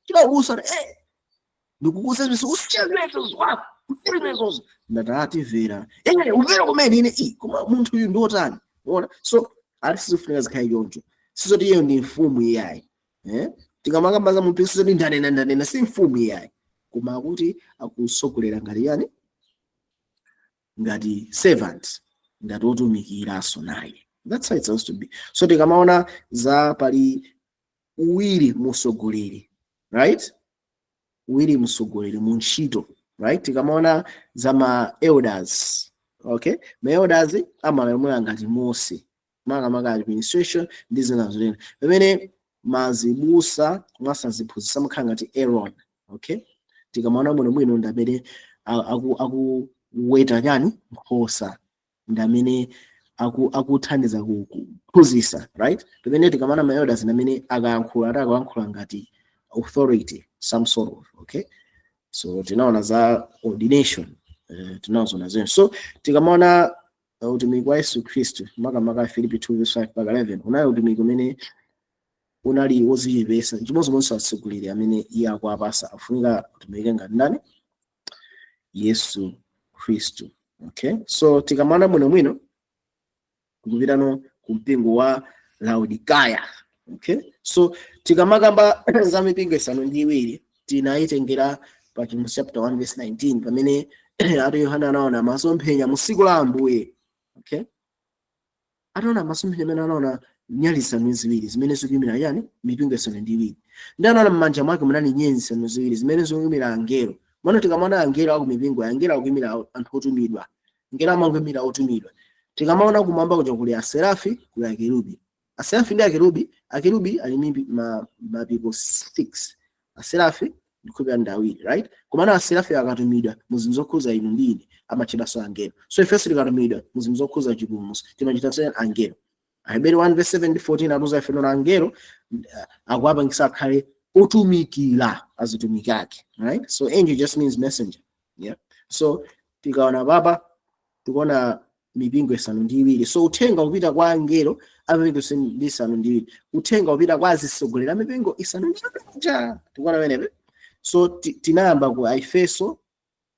chinakusa. Eh, ndikukuza zimene usiya zimenezo zwako, usiya zimenezozo. Ndati atimvera, eh, umvera kumene ine i koma munthu uyu ndiotani? Ona, so ati sizofunika zikhale choncho. Sizoti iyeyo ndi mfumu iyayi, eh? Tikamakamba za munthu, sizoti ndanena ndanena, si mfumu iyayi, koma akuti akusogolera ngati yani? Ngati servant, ngati wotumikiranso naye. That's how it's supposed to be. So tikamaona za pali uwiri musogoleri, right? Uwiri musogoleri mu ntchito, right? Tikamaona za ma elders, okay, ma elders amalamula ngati Mose, makamaka administration ndi zina zotero, pamene mazibusa mwasaziphunzitsa amakhala ngati Aaron, okay? Tikamaona bwinobwino, ndi amene akuweta chani? Nkhosa. Ndi amene akuthandiza kuphunzitsa, right? Pamene tikamaona ma elders, ndi amene akayankhula, ati akayankhula ngati authority, some sort of, okay? So tinaona za ordination, tinaona zene. So tikamaona utumiki wa Yesu Khristu, makamaka Filipi 2 verse 5 mpaka 11, unali utumiki umene unali wodzichepetsa. Chimodzimodzi atsogoleri amene iye akuapasa afunika utumike ngati ndani? Yesu Khristu, okay? So tikamaona bwinobwino, tikupitano ku mpingo wa Laodikaya, okay? So tikamakamba za mipingo isanu ndi iwiri, tinayitengera pa Chivumbulutso chapter 1 verse 19, pamene ati Yohana anaona masomphenya mu tsiku la Ambuye, okay? Ataona masomphenya amene anaona nyali zisanu ndi ziwiri zimene zikuyimira yani? Mipingo isanu ndi iwiri. Ndi anaona m'manja mwake munali nyenyezi zisanu ndi ziwiri zimene zikuyimira angelo. Mano tikamaona angelo aku mipingo, angelo akuyimira anthu otumidwa. Angelo amangoyimira otumidwa. Tikamaona kumwamba kuja, kuli aserafi, kuli akerubi. Aserafi ndi akerubi, akerubi ali ndi mapiko 6, aserafi ndikhulupirira ndi awiri, right? Komano aserafi akatumidwa mu zinthu zokhuza inu ndi ine, amatchedwanso angelo. So ifenso tikatumidwa mu zinthu zokhuza chipulumutso, timachitanso angelo. Aheberi 1 verse 7 ndi 14 atuza ife nona angelo akuwapangisa akhale otumikira, azitumiki ake, right? So angel just means messenger, yeah. So tikaona papa, tikuona mipingo isanu ndi iwiri. So uthenga upita kwa angelo a mipingo isanu ndi iwiri, uthenga upita kwa azisogolera mipingo isanu ndi iwiri. Tikuona pamenepe. So tinayamba ku Efeso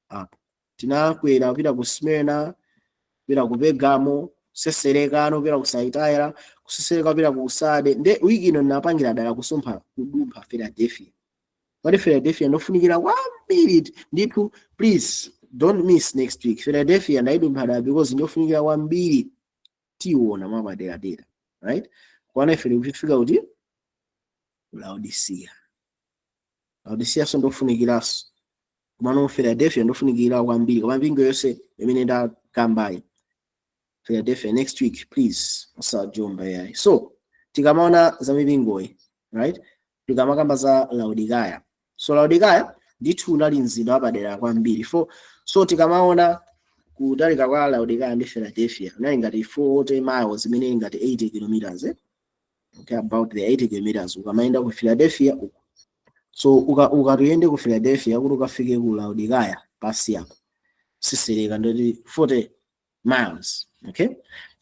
apo, tinakwera kupita ku Smyrna, kupita ku Pergamo, kuseserekano kupita ku Thyatira, kusesereka kupita ku Sade. Nde wiki ino ndinapangira dala kusumpha, kudumpha Philadelphia. Pali Philadelphia ndofunikira kwambiri ndithu. Please don't miss next week. Philadelphia ndayidumpha dala because ndofunikira kwambiri, tiona mwapaderadera, right? Kwana ife tikufika kuti Laodicea. Laodicea so ndofunikiranso, komano Philadelphia ndofunikira kwambiri. Koma mipingo yonse imene ndakambayi, Philadelphia next week, please, musajomba yayi. So tikamaona za mipingoyi, right, tikamakamba za Laodicea, so Laodicea ndithu unali mzinda wapadera kwambiri. So tikamaona kutalika kwa Laodicea ndi Philadelphia, unali ngati 40 miles, imene ili ngati 80 kilometers, eh? Okay, about the 80 kilometers ukamayenda ku Philadelphia uku. So ukatuyende ku Philadelphia kuti ukafike ku Laodicea pasi apo sisereka ndoti 40 miles, okay?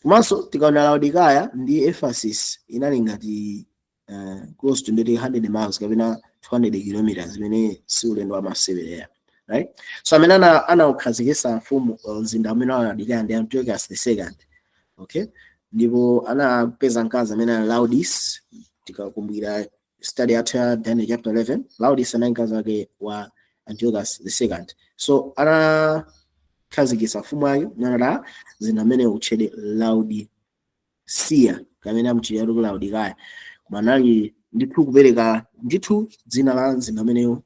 Komanso tikaona Laodicea ndi Ephesus inali ngati close to ndoti 100 miles kapena 200 kilometers, imene si ulendo wa masewera, right? So amene anaukhazikitsa mfumu, mzinda amene wa Laodicea ndi Antiochus the Second, okay? Ndipo anapeza mkazi amene ali Laodice. Tikakumbukira study yathu ya Daniel chapter 11, Laodice anali mkazi wake wa Antiochus the Second. So anakhazikitsa mfumu yake nanala mzinda amene utchedwe Laodicea, kamene amutchedwa ku Laodicea, koma anali ndithu kupereka ndithu dzina la mzinda ameneyo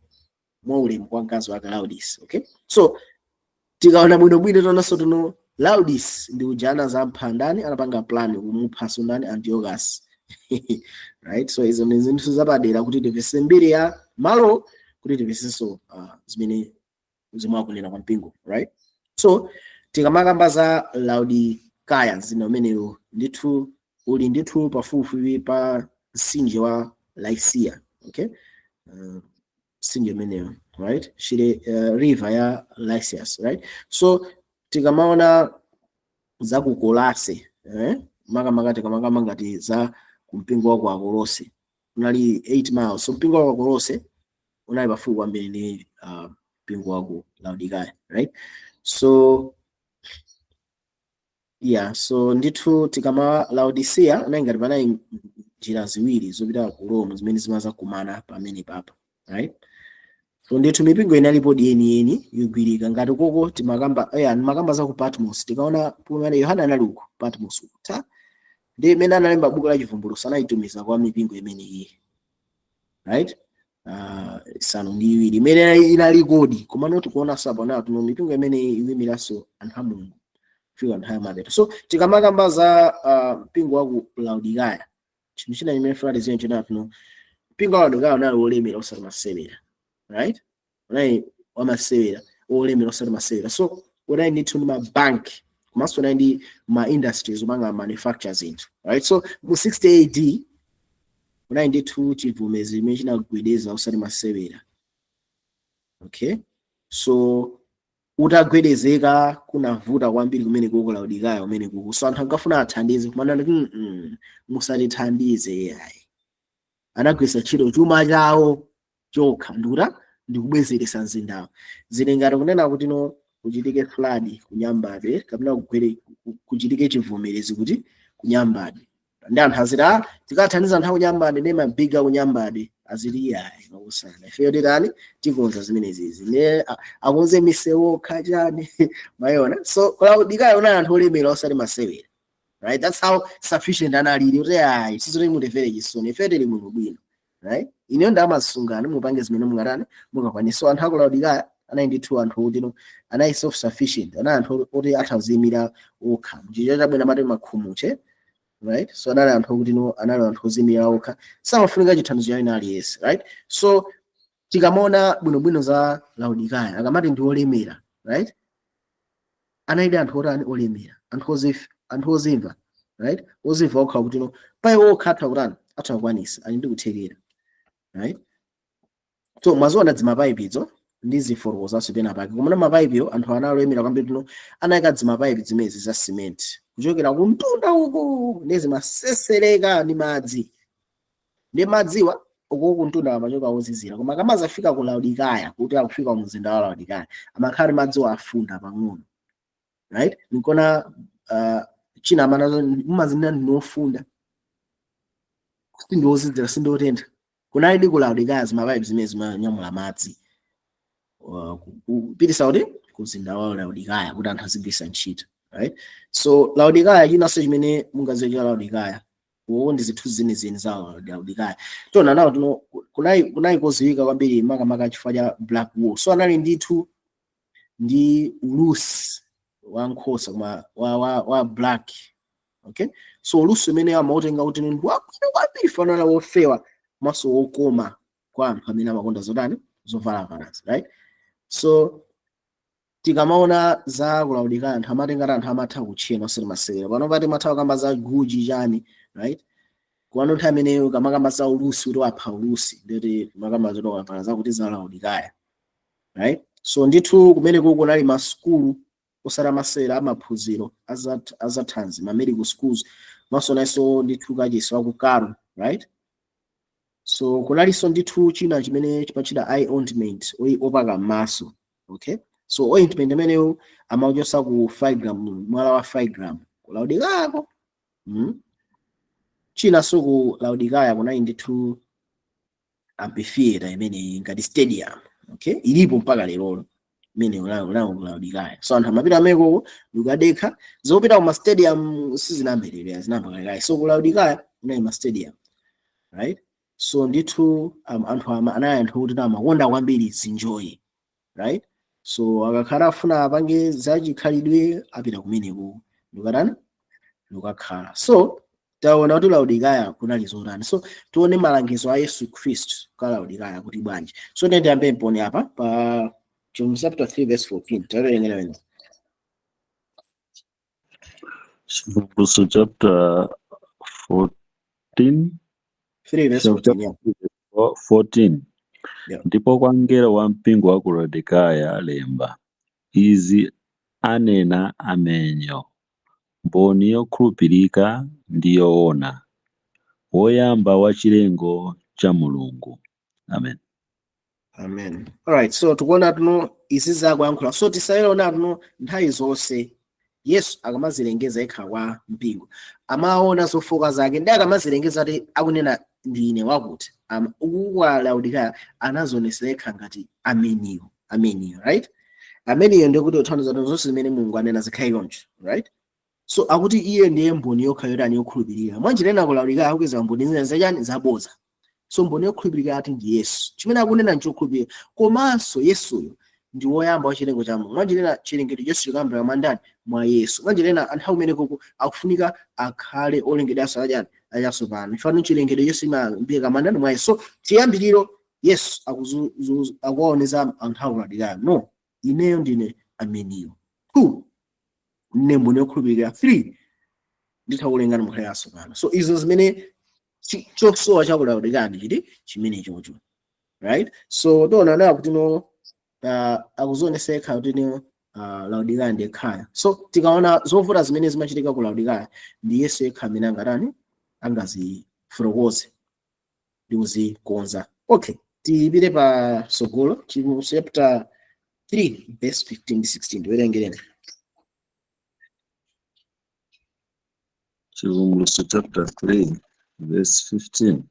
mwaulemu kwa mkazi wake Laodice, okay? So tikaona bwinobwino, tionanso tuno Laodice ndi uja anazampha ndani, anapanga plan kumuphanso ndani? Antiochus, right? So izo ndi zinthu zapadera kuti timvetse mbiri ya malo, kuti timvetsenso zimene zimwe akunena kwa mpingo, right? So tikamakamba za Laodicea, mzinda umeneyo ndithu uli ndithu pafupifupi pa mtsinje wa Lycia, okay? Mtsinje umeneyo, right, shire river ya Lysias, right? So tikamaona za ku Kolose, eh? Makamaka tikamakamba ngati za kumpingo wa ku Akolose, unali 8 miles. So mpingo wa ku Akolose unali pafupi kwambiri ndi mpingo wa ku Laodicea, right? So yeah, so ndithu tikama Laodicea unali ngati panali njira ziwiri zopita ku Rome zimene zimazakumana pamene papa, right? So ndithu mipingo inalipo yeniyeni yogwirika ngati koko timakamba, yeah, timakamba za ku Patmos. Tikaona pamene Yohana anali uku Patmos uku ta ndi imene analemba buku la Chivumbulutso, anayitumiza kwa mipingo imene iyi, right, isanu ndi iwiri imene inali kodi. Komano tikuonanso apo nawo tuno mipingo imene ikuyimiranso anthu a Mulungu kufika nthawi yamapeto. So tikamakamba za mpingo wa ku Laodicea, chinthu china chimene funa tiziwe china tuno, mpingo wa Laodicea unali wolemera osati masewera, right? Unali wamasewera, wolemera osati masewera. So unali ndithu ndi mabanki, komanso unali ndi ma industries omanga manufacture zinthu, right? So mu 60 AD unali ndithu chivomezi chimene chinagwedeza osati masewera, okay? So utagwedezeka kunavuta kwambiri kumene kuko Laodicea kumene kuko. So anthu ankafuna athandize, kumana musatithandize yayi. Anagwiritsa ntchito chuma chawo chokha ndikuta ndikubwezeresa mzindawo. Zili ngati kunena kuti no kuchitike flood kunyambadwe kapena kugwere kuchitike chivomerezi kuti kunyambadwe, ndi anthu aziti, "Ah, tikathandiza anthu akunyambadwe ndi mabiga kunyambadwe." Aziti, "Yayi, makusana, ifeyo titani? Tikonza zimenezizi." Ne akonze misewu khachani mayona. So Laodicea unali anthu olemera osati masewera, right? That's how sufficient analili kuti ayi, sizoti mutimvere chisoni, ife tili muno bwino, right? Ineyo ndamasungani, mupange zimene mungatani, mungakwanisa. So anthu aku Laodicea anali ndithu anthu oti no anali self sufficient, anali anthu oti atha kuziyimira okha. Mchicho chabwino amati makhumuche, right? So anali anthu okuti no anali anthu oziyimira okha, samafunika chithandizo cha wina aliyense, right? So tikamaona bwinobwino za Laodikaya, akamati ndi olemera, right, anali anthu otani? Olemera, anthu ozimva, right? Ozimva okha kuti no paye okha atha kutani, atha kukwanisa, ali ndi kuthekera, right? So mwaziona dzimapaipizo ndi zifotokozanso pena pake. Komano mapaipiyo anthu analemera kwambiri, tuno anayika dzimapaipi zimezi za cement kuchokera kumtunda uko, ndi zimasesereka ndi madzi, ndi madziwa uko kumtunda amachoka ozizira, koma akamazafika ku Laodikaya, kuti akufika mu mzinda wa Laodikaya, amakhala madziwa afunda pang'ono, right? Nikona china amana mumazinda ndinofunda, sindiwozizira, sindiotentha. Kunali ku Laodikaya zimapaipi zimene zimanyamula madzi kupitisa kuti kumzinda wa Laodikaya kuti anthu azigwiritsa ntchito, right? So Laodikaya, chinanso chimene mungadziwe cha Laodikaya, uwo ndi zinthu zenizeni za Laodikaya. Tiona nawo tino Kunali koziwika kwambiri makamaka chifukwa cha black wool. So anali ndithu ndi ulusi wa nkhosa koma wa black, okay? So ulusi umene amautenga kuti ndi wabwino kwambiri, fanana wofewa komanso wokoma kwa anthu amene amakonda zotani, zovalavalazi, right? So tikamaona za ku Laodikaya, anthu amatenga anthu amatha kutchena osati masewera. Pano pati matha kukamba za Gucci chani, right? Kuwano nthawi imeneyo kamakamba za ulusi kuti wapha ulusi, ndeti makamba zoti wavala zakuti za Laodikaya, right? So ndithu kumeneko kunali masukulu osati amasewera, amaphunziro azathanzi, ma medical schools, masonanso ndithu kachisi wa ku Karo, right? So kunalinso ndithu china chimene chimachita eye ointment, opaka m'maso, okay? So ointment imeneyo amauchosa ku 5 gram, mwala wa 5 gram ku Laodikayako. Chinanso ku Laodikaya kunali ndithu amphitheater imene ngati stadium, okay? Ilipo mpaka lerolo imene ulawo ku Laodikaya. So anthu amapita ameko ndikadekha zopita kuma stadium sizinamberere, zinamba kalekale. So ku Laodikaya kunali ma stadium, right? So ndithu anthu anali anthu kuti amakonda kwambiri zinjoyi, right? So akakhala afuna apange zachikhalidwe apita kumeneko ndikatani, ndikakhala. So taona kuti Laodikaya kunali zotani. So tione malangizo a Yesu Khristu kwa Laodikaya kuti bwanji. So ndiye ndiyambe mponi apa pa John chapter 3 verse 14, tawerengera wena. Chivumbulutso chapter 14. 3 verse Chapter 14, yeah. 14. Yeah. Ndipo kwa mngelo wa mpingo wa ku Laodikaya lemba: izi anena Amenyo, mboni yokhulupirika ndi yoona, woyamba wa chilengo cha Mulungu. Amen. Amen. Alright, so tikuona tuno izi zakuyankhula. So tisayiona tuno nthawi zonse Yesu akamazilengeza yekha kwa mpingo, amaona zofoka zake, ndi akamazilengeza ati akunena ndine wakuti uku kwa Laodikaya anazionesera yekha ngati ameniyo, ameniyo, right? Ameniyo ndikuti uthandiza zonse zimene Mulungu anena zikhale choncho, right? So akuti iye ndiye mboni yokha yotani, yokhulupirira. Mwanjira ina ku Laodikaya akupeza mboni zina zachani, zaboza. So mboni yokhulupirika ati ndi Yesu, chimene akunena nchokhulupirika, komanso Yesuyo ndi woyamba wa chilengo cha Mulungu. Mwanjira ina chilengedwe chonse chikuyambira mwa ndani? Mwa Yesu. Mwanjira ina anthu akumenekoko akufunika akhale olengedwanso achani, achatsopano. Ifano chilengedwe chonse chimayambika mwa ndani? Mwa Yesu. So chiyambiriro Yesu akuwaoneza anthu aku Laodikaya, no, ineyo ndine ameniyo. Two, ndine mboni yokhulupirika. Three, nditha kulengani mukhale atsopano. So izo zimene chosowa cha ku Laodikaya chiti chimene chocho, right? So tiona nayo kuti no akuzionesa yekha kuti no Laodikaya ndi yekhaya. So tikaona zovuta zimene zimachitika ku Laodikaya, ndi Yesu yekha amene angatani, angazifotokoze ndi kuzikonza. Okay, tipite pa sogolo, Chivumbulutso chapter 3 verse 15 ndi 16, tiwerengereni. Chivumbulutso chapter 3 verse 15.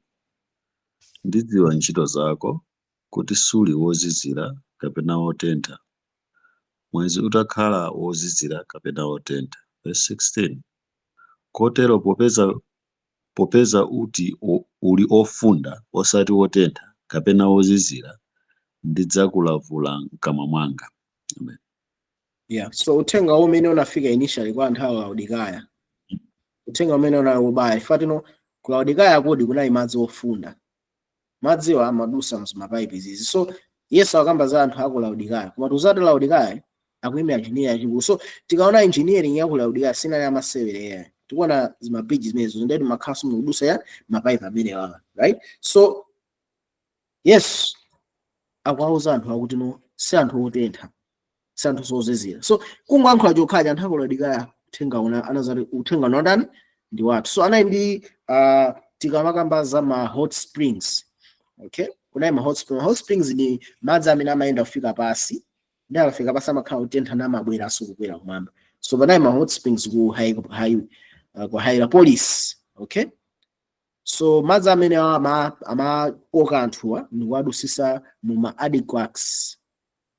Ndidziwa ntchito zako, kuti suli wozizira kapena wotentha, mwenzi utakhala wozizira kapena wotentha. Verse 16. Kotero popeza uti uli ofunda, osati wotentha kapena wozizira, ndidzakulavula mkamwa mwanga. Amen. Yeah, so uthenga umene unafika initially kwa anthu a Laodikaya, uthenga umene unali ubaya ifatino ku Laodikaya kodi kunali madzi ofunda, madziwo amadusa mzimapaipi zizi. So Yesu akamba za anthu aku Laodikaya, koma tikuzati Laodikaya akuyimira engineer yachikulu. So tikaona engineering ya ku Laodikaya sinali amasewera, tikuona zimabridge zimenezo ndeti makhaso mukudusa ya mapaipi amenewa, right? So Yesu akuwauza anthu akuti no, si anthu otentha, si anthu sozizira. So kungoyankhula chokhachi, anthu aku Laodikaya uthenga una anazati uthenga unatani, ndi wathu. So anali ndi tikamakamba za ma hot springs, okay, kunali ma hot springs. Hot springs ni madzi amene amayenda kufika pasi, ndi akafika pasi amakhala kutentha namabweranso kukwera kumwamba. So panali ma hot springs ku Hierapolis, okay? So madzi amene amakoka anthuwa ndikuwadusisa mu ma aqueducts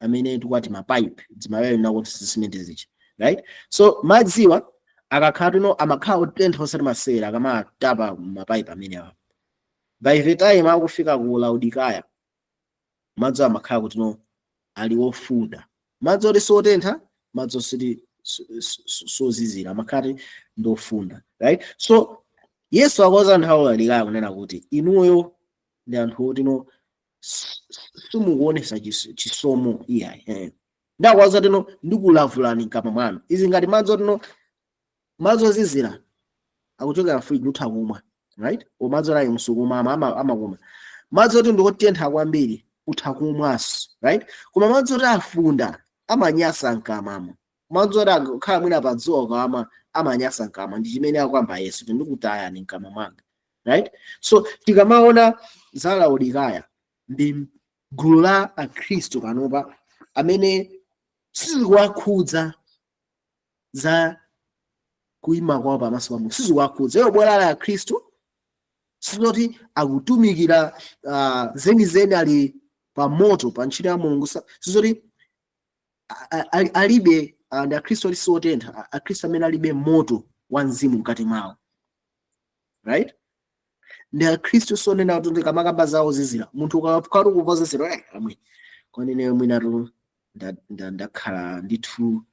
amene tikuati ma pipe, zimapipe nakuti cement zichi, right? So madziwa akakhala tuno amakhala otentha osati masewera akamatapa mapaipi amenewa. By the time akufika ku Laodikaya, madzi amakhala kuti no, ali ofunda, madzi oti sotentha, madzi osati sozizira, amakhala ndi ofunda, right? So Yesu akoza anthu awo Laodikaya kunena kuti inuyo ndi anthu oti no, simukuonesa chisomo iyayi. Ndakuwaza tino, ndikulavulani mkamwa mwanu. Izi ngati madzi otino, madzi ozizira akuchokera fridge, utha kumwa, right? O, madzi oti ali msukuma amakoma. Madzi oti ndikotentha kwambiri utha kumwanso, right? Koma madzi oti afunda amanyasa mkamwamo. Madzi oti akukhala mwina pa dzuwa kama amanyasa mkamwa. Ndi chimene akuyamba Yesu kuti ndikutayani mkamwa mwanga, right? So tikamaona za Laodikaya, ndi gulu la akhristu panopa amene sizikuwakhudza za kuyima kwawo pamaso pa Mulungu, sizikuwakhudza. Iwo bwera ali akhristu, sizoti akutumikira zenizeni, ali pa moto pa ntchito ya Mulungu. Sizoti alibe ndi akhristu ali siotentha, akhristu amene alibe moto wa mzimu mkati mwawo, right? Ndi akhristu sonena kuti ndikamakamba zawo zizira, munthu ukakhala ukupozesera, amwe kwanene mwinatu ndakhala ndithu.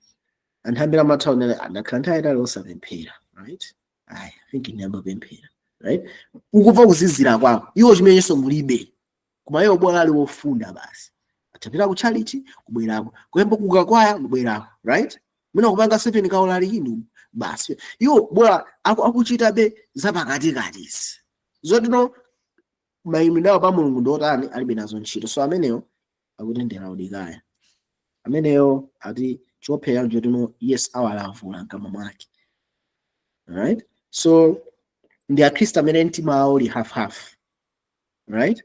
Anthu ambiri amatha kunena, "Ndakhala nthawi itali osapemphera, right? Ayi, I think ndiyamba pemphera," right? Ukupva kuzizira kwako, iwo chimenenso mulibe. Koma iwo bora ali wofunda basi, atapita kutchalichi, kubwerako, kuyamba kukakwaya, kubwerako, right? Mwina kupanga 7 kaulaliki basi. Iwo bora akuchitabe zapakatikatisi, zotino mayimidwe awo pa Mulungu ndiotani, alibe nazo ntchito. So ameneyo akuti ndi Laodikaya. Ameneyo ati chophera chotino Yesu awalavula mkamwa mwake, right? So ndi akhristu amene mtima wawo uli half half, right?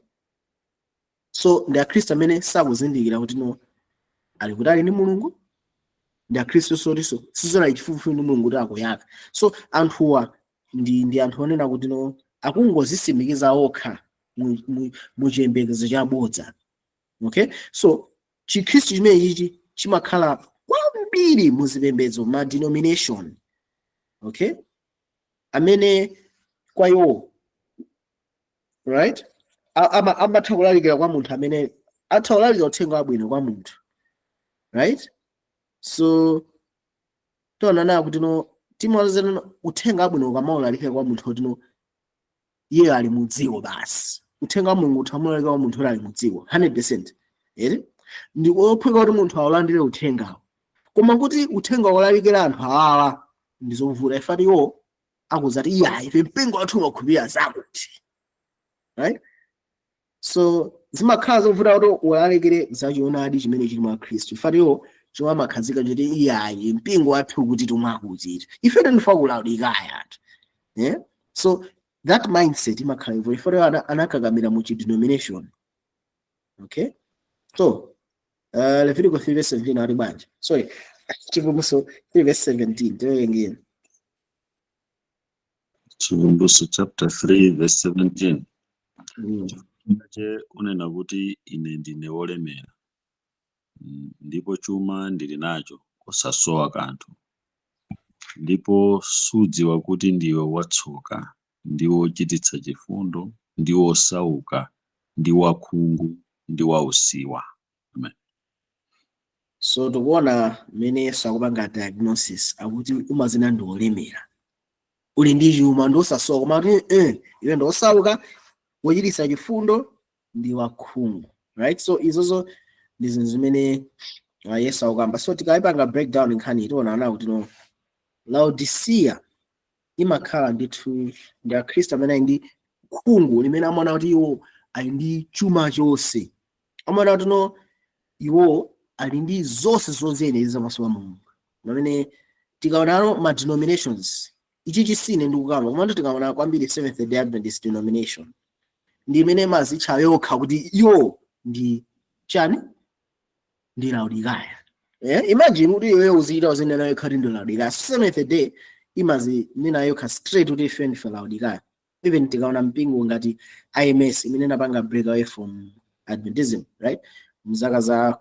So ndi akhristu amene sakuzindikira kuti no, ali kutali ndi Mulungu. Ndi akhristu sotinso sizonali chifupifupi ndi Mulungu kuti akuyaka. So anthuwa ndi anthu onena kuti no, akungozisimikiza okha mu chiyembekezo chabodza, okay? So chikhristu chimene chichi chimakhala kwambiri muzipembedzo, ma denomination, okay, amene kwa iwo, right, amatha kulalikira kwa munthu amene atha kulalikira uthenga wabwino kwa munthu, right? So tionana kuti no, timauzana uthenga wabwino ukamawulalikira kwa munthu kuti no, iye ali mudziko basi. Uthenga wa Mulungu uthamulalikira kwa munthu uli ali mudziko 100%, ere ndi ophweka kuti munthu awulandire uthengawo. Koma kuti uthenga wolalikira anthu awawa ndi zovuta. Ifati iwo akuzati, iya, ife mpingo wathu umakhulupirira zakuti, right? So zimakhala zovuta kuti ulalikire zachionadi chimene chili mwa Khristu. Ifati iwo chomwe amakhazika choti, iyayi, mpingo wathu kuti tomwakuti ife tindifa kulalikaya anthu, yeah? So that mindset imakhala ivo. Ifati iwo anakakamira mu chidenomination, okay? So Leviticus 3 verse 17 ali bwanji? Sorry, Chivumbulutso 3 verse 17, tiwerengeni. Chivumbulutso chapter 3 verse 17. Che unena kuti, "Ine ndine wolemera, ndipo chuma ndili nacho, osasowa kanthu," ndipo sudziwa kuti ndiwe watsoka, ndi wochititsa chifundo, ndi wosauka, ndi wakhungu, ndi wausiwa. Amen. So tikuona mmene Yesu akupanga diagnosis. Akuti umazina ndi wolemera, uli ndi chuma, ndi osasowa, koma kuti iwe ndi osauka, wochititsa chifundo, ndi wakhungu, right? So izozo ndi zinthu zimene Yesu akukamba. So tikayipanga breakdown nkhani, tiona ana kuti no, Laodicea imakhala ndithu ndi akhristu amene ali ndi khungu limene amaona kuti iwo ali ndi chuma chonse, amaona kuti no, iwo ali ndi zonse zoyenera zamaso pa Mulungu. Pamene tikaonano ma denominations, ichi chisine ndi kukamba, komatu tikaona kwambiri Seventh Day Adventist denomination ndi imene mazitcha yokha kuti iwo ndi chani? Ndi Laodikaya. Imagine kuti iweyo uzichita uzinena yokha kuti ndi Laodikaya. Seventh Day imazinena yokha straight kuti ife ndife Laodikaya. Even tikaona mpingo ngati IMS imene inapanga break away from Adventism, right, mzaka za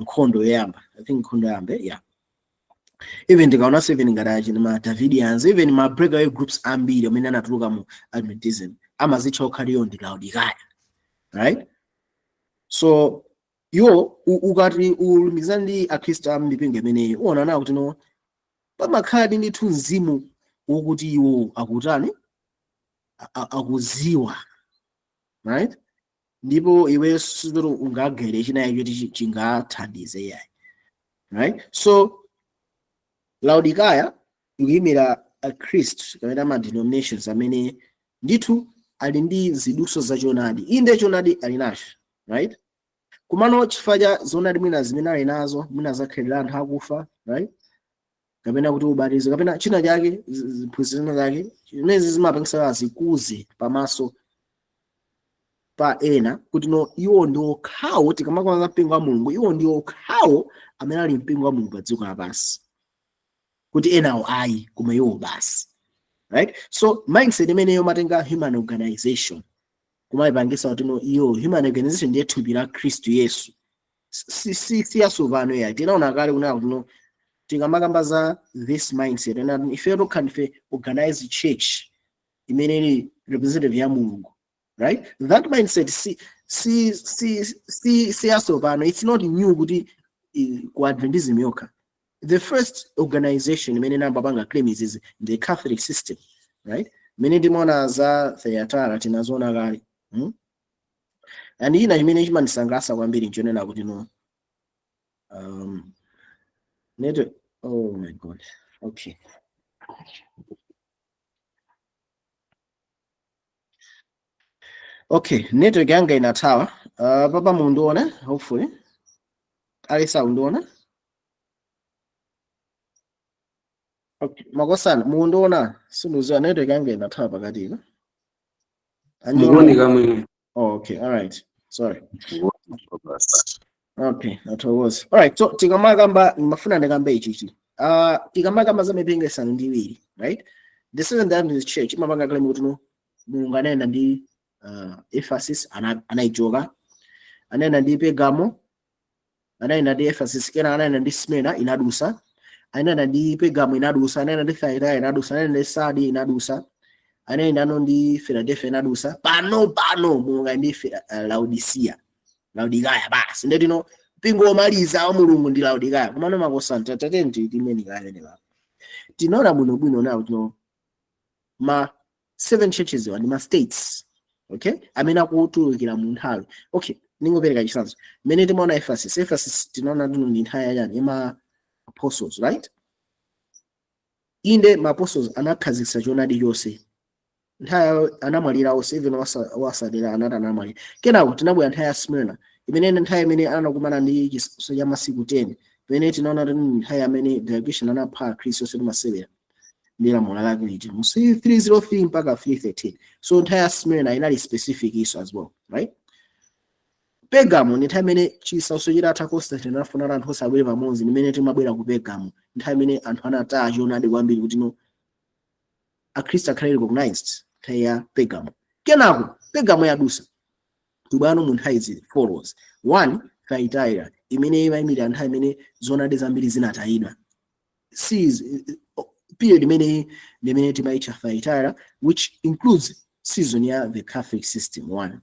nkhondo yoyamba, I think nkhondo yoyamba, yeah. Even tikaonanso even ngati achina ma Davidians, even ma breakaway groups ambiri amene anatuluka mu Adventism. Amazitcha okhaliyo ndi Laodikaya, right? So iwo ukati ulumikizana ndi akhristu a mipingo imeneyi, uwona nawo kuti no, pamakhala ndithu mzimu wokuti iwo akutani, akuziwa, right? Ndipo iwe sizoti ungagere chinayi choti chingathandize yayi, right? So Laodikaya ikuyimira akhristu kapena ma denominations amene ndithu ali ndi ziduso za choonadi. Inde, choonadi ali nacho, right? Kumano chifukwa cha zoonadi mwina zimene ali nazo, mwina zakhalira anthu akufa, right, kapena kuti ubatizo kapena china chake, ziphunzitso zina zake zimene zimapangisa zikuze pamaso pa ena kuti no, iwo ndi okhawo. Tikamakamba mpingo wa Mulungu, iwo ndi okhawo amene ali mpingo wa Mulungu pa dziko lapansi, kuti enawo ayi, koma iwo basi, right? So mindset imeneyo matenga human organization kumayipangisa kuti no, iyo human organization ndiye thupi la Khristu Yesu. Si yatsopano yayi. Tinaona kale kunena kuti no, tikamakamba za this mindset ena, ife tokha ndife organized church imene ili representative ya Mulungu, right? That mindset si yatsopano. It's not new kuti ku Adventism yokha. The first organization imene inayamba claim is the Catholic system, right? Imene timaona za Thyatira, tinazoona kale, And ina chimene chimandisangalatsa kwambiri nchonena kuti no, neto, oh my God, okay, network yanga inathawa. Papa mundiona? Hopefully alisa undiona. Okay, makosana, mundiona? Sindiziwa, network yanga inathawa pakatipa. Mukuoneka mwini. Oh, okay, all right, sorry. Okay, nathokoza. Alright, so tikamakamba, ndimafuna ndikambe ichichi. Tikamakamba za mipingo isanu ndi iwiri, right? The Seventh Adventist Church imapanga claim kuti no, Mulungu anayenda ndi Ephesus, anayichoka, anayenda ndi Pergamo, anayenda ndi Ephesus, kena anayenda ndi Smyrna, inadusa, anayenda ndi Pergamo, inadusa, anayenda ndi Thyatira, inadusa, anayenda ndi Sardi, inadusa, anayenda ano ndi Philadelphia, inadusa. Pano pano Mulungu ali ndi Laodicea, Laodikaya basi. Ndetino mpingo womaliza wa Mulungu ndi Laodikaya. Komano makosana, tatenti timeni kale pa tinaona bwinobwino nawo tino ma seven churches wa ndi ma states, okay, amene akutulukira mu nthawi. Okay, ningopereka chitsanzo mmene timaona Ephesus. Ephesus tinaona tino ndi nthawi yachani? Ima apostles, right? Inde, ma apostles anakhazikitsa choonadi chonse. Nthawi yawo anamwalira onse, even wasadera anati anamwalira. Kenako tinabwera nthawi ya Smyrna, imene ndi nthawi imene anakumana ndi chisautso cha masiku 10, imene tinaona kuti ndi nthawi amene Diocletian anapha Khristu onse timasewera ndi lamulo lake liti mu 303 mpaka 313. So nthawi ya Smyrna inali specific iso as well, right? Pergamo ndi nthawi imene chisautso chitatha, Constantine anafuna kuti anthu onse abwere pamodzi, imene timabwera ku Pergamo, nthawi imene anthu anataya choonadi kwambiri kuti no, akhristu akhale recognized, nthawi ya Pergamo. Kenako Pergamo yadusa, tubwano mu nthawi izi follows one, Thyatira, imene imayimirira nthawi imene zoonadi zambiri zinatayidwa. Seas period imene ndi imene timayitcha Thyatira, which includes season ya the Catholic system one,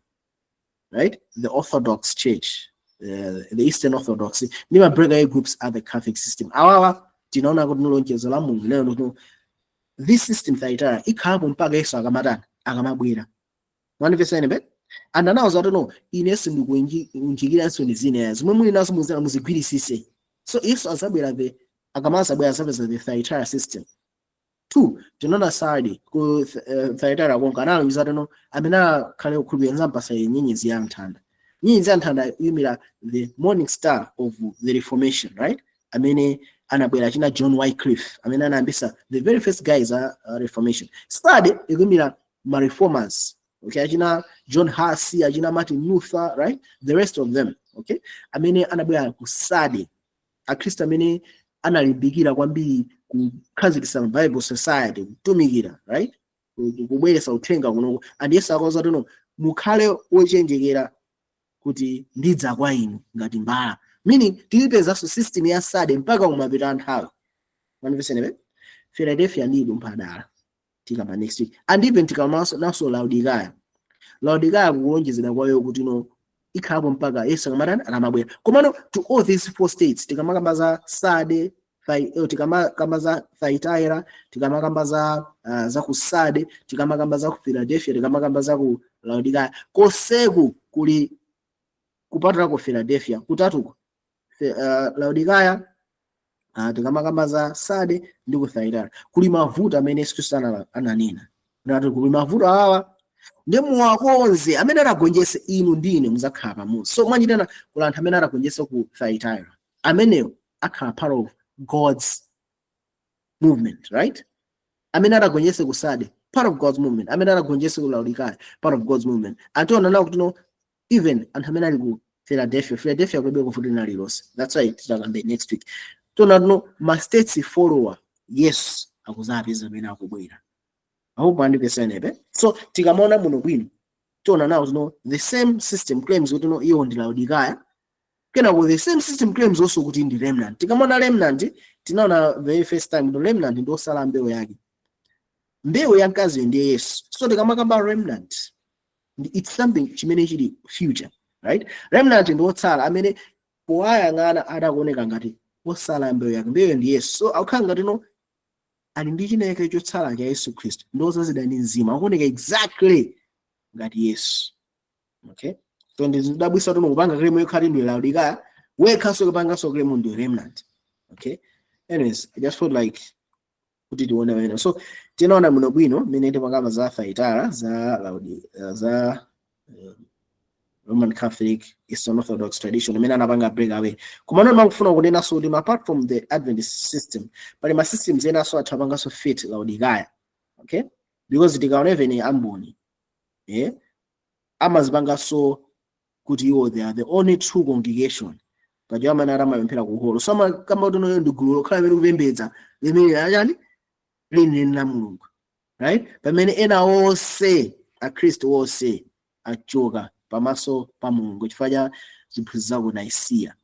right? The Orthodox Church, the Eastern Orthodox ndi ma breakaway groups are the Catholic system. Awawa tinaona kuti lonjezo la Mulungu lero kuti this system, Thyatira, ikhalapo mpaka Yesu akamatani, akamabwera. Mwandimvetsa ine? And anawuza kuti no, ine sindikuunjikiranso ndi zina, zomwe muli nazo muzigwirisise. So Yesu azabwera, the akamazabwera azapeza the Thyatira system. Two, tinaona Sardi. Ku Thyatira konka analonjeza kuti no, amene akhale kukhulupirira nzampasa nyenyezi ya nthanda. Nyenyezi ya nthanda iyimira the morning star of the Reformation, right? Amene anabwera china John Wycliffe, amene anayambisa the very first guys a Reformation. Sardi ikuyimira ma reformers, okay? Achina John Huss, achina Martin Luther, right, the rest of them, okay? Amene anabwera ku Sardi, akhristu amene analimbikira kwambiri kukhazikitsa Bible Society, kutumikira, right, kubweretsa uthenga kunoko. And Yesu akauza kuti no, mukhale ochenjekera kuti ndidza kwa inu ngati mbala, meaning tilipezanso system ya Sardi mpaka kumapita nthawi. Manimvesenebe? Philadelphia ndi mpadala tikamba next week, and even tikamanso naso Laodikaya. Laodikaya kukulonjezedwa kwayo kuti no, ikhalapo mpaka Yesu akamatani? Akamabwera. Komano to all these four states, tikamakamba za Sade, tikamakamba za Thyatira, tikamakamba za ku Sade, tikamakamba za ku Philadelphia, tikamakamba za ku Laodikaya, koseku kuli kupatula ku Philadelphia kutatuko, Laodikaya, tikamakamba za Sade ndi ku Thyatira, kuli mavuto amene Yesu Khristu ananena nati kuli mavuto awa, ndi muwakonze. Amene adagonjese, inu ndine muzakhala pamodzi. So mwachitana kuli anthu amene adagonjese ku Thyatira, amenewo akhala part of God's movement, right? Amene adagonjese ku Sade, part of God's movement. Amene adagonjese ku Laodikaya, part of God's movement. Antiona nawo kuti no, even anthu amene ali ku Philadelphia, Philadelphia kulibe kuvuto lina lililonse. That's why titakambe next week. Tiona no, ma states follower Yesu akuzapeza amene akubwera apo pandipesa. So tikamaona muno bwino, tiona nawo no, the same system claims kuti no, iyo ndi Laodikaya. Kenako the same system claims also kuti ndi remnant. Tikamaona remnant, tinaona very first time kuti remnant ndi osala mbewu yake, mbewu ya mkaziyo ndiye Yesu. So tikamakamba remnant, it's something chimene chili future, right? Remnant ndi otsala amene powayang'ana adakuoneka ngati osala mbewu yake, mbewu ndi Yesu. So akukhala ngati no, ali ndi chineke chotsala cha Yesu Khristu, ndi odzazidwa ndi mzimu, akuoneka exactly ngati Yesu, okay? So ndizidabwisa tuno kupanga claim yokhati ndi Laodikaya, wekhanso kupanganso claim ndi remnant, okay? Anyways, I just felt like kuti tione wena. So tinaona muno bwino mmene timakamba za Thyatira, za Laodi, za Roman Catholic, Eastern Orthodox tradition imene anapanga break away. Komano ndimangofuna kunenanso kuti apart from the Adventist system, pali ma systems enanso athu apanganso fit Laodikaya, okay? Because tikaona even amboni, amazipanganso kuti iwo they are the only true congregation. Paja amene amapemphera ku holo, so amakamba kuti noyo ndi gulu lokhala limene kupembedza limene achani lenileni la Mulungu, right? Pamene ena onse, akhristu onse, achoka pamaso pa Mulungu chifukwa cha ziphunzitso za ku Nicaea,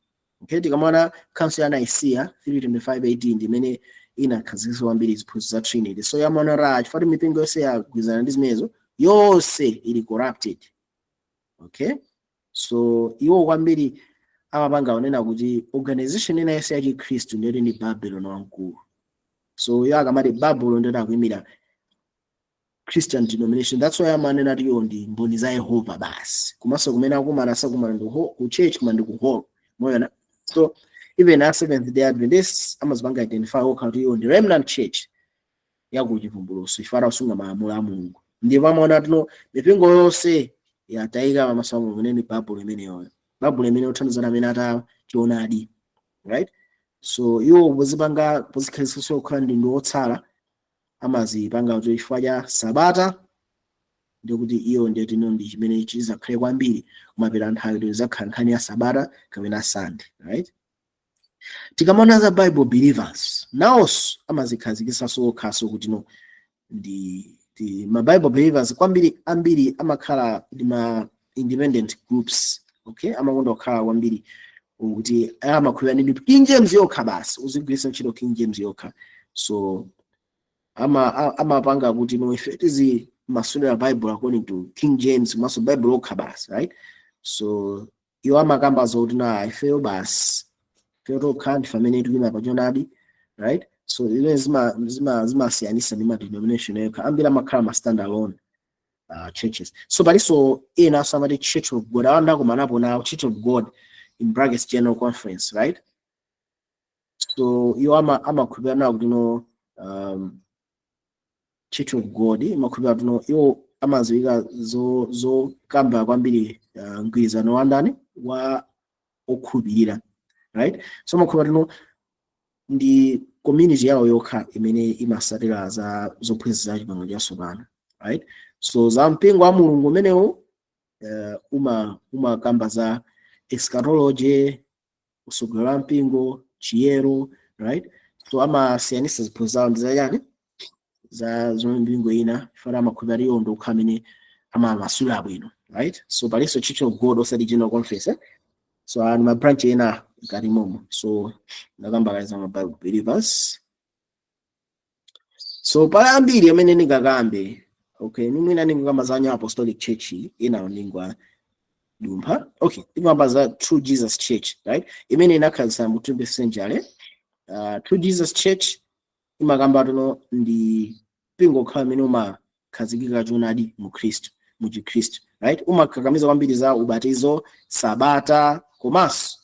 okay? Tikamaona Council ya Nicaea 325 AD, ndi imene inakhazikitsa kwambiri ziphunzitso za Trinity. So yamaona ra chifukwa mipingo yonse yagwirizana ndi zimenezo, yonse ili corrupted, okay? So iwo kwambiri amapanga onena kuti organization ina yonse ya chikhristu ndiyoti ndi Babylon wamkulu. So iwo akamati Babylon, ndiyoti akuyimira Christian denomination. That's why amanena kuti iwo ndi mboni za Yehova basi. Komanso kumene akumana, sakumana ndi ku church, koma ndi ku hall moyona. So even a Seventh Day Adventists amazipanga identify okha kuti iwo ndi remnant church yakuchivumbulutso, chifukwa akusunga malamulo a Mulungu. Ndipo amaona tino mipingo yonse yatayika pamaso pa Mulungu, imene Babuloni imeneyoyo, Babuloni imene othandizana amene atachionadi, right? So iwo pozipanga pozikhazikitsa kukhala ndi otsala, amazipanga kuti chifukwa cha sabata, ndikuti iyo ndiyo tino ndi chimene chizakhale kwambiri kumapita nthawi, kuti izakhala nkhani ya sabata kapena Sunday, right? Tikamaona za Bible Believers, nawonso amazikhazikitsanso okhaso kuti no, ndi ma Bible Believers. Kwambiri ambiri amakhala ndi ma independent groups, okay? Amakonda kukhala kwambiri kuti amakhulupirira ndi King James yokha basi, uzigwiritsa ntchito King James yokha. So amapanga kuti no, ife tizimasulira Bible according to King James komanso Bible okha basi, right? So iwo amakamba zoti na ifeyo basi, ifeyo tokha ndife amene tikuyima pa choonadi, right? So zimene zimasiyanisa ndi ma denomination yokha. Ambiri amakhala ma stand alone churches. So palinso ena so amati Church of God, awa ndakumanapo nawo, Church of God in brackets General Conference, right? So iwo amakhulupirira nawo kuti no, Church of God imakhulupirira kuti no, iwo amaziwika zokamba kwambiri mgwirizano wa ndani? Wa okhulupirira, right? So amakhulupirira kuti no, ndi community yawo yokha imene imasatira za zophunzitsa za chipangano chatsopano, right? So za mpingo wa Mulungu umenewo umakamba za eschatology, usogolero wa mpingo, chiyero, right? So amasiyanisa ziphunzitso zawo ndi zachani? Za zomwe mpingo ina fana amakhulupirira iwo ndi okha amene amamasulira bwino, right? So palinso Church of God, osati General Conference, eh? So ani ma branch ena ngati momo. So ndakamba za ma Bible Believers. So pali ambiri amene ndingakambe. Okay, nimwina ndingokamba za New Apostolic Church, inayo ndingwa dumpha. Okay, ndikamba za True Jesus Church, right, imene inakhazikitsa mu 20th century. True Jesus Church imakamba tuno ndi mpingo okhala umene umakhazikika choonadi mu Khristu, mu Chikhristu, right? Umakakamiza kwambiri za ubatizo, sabata, komanso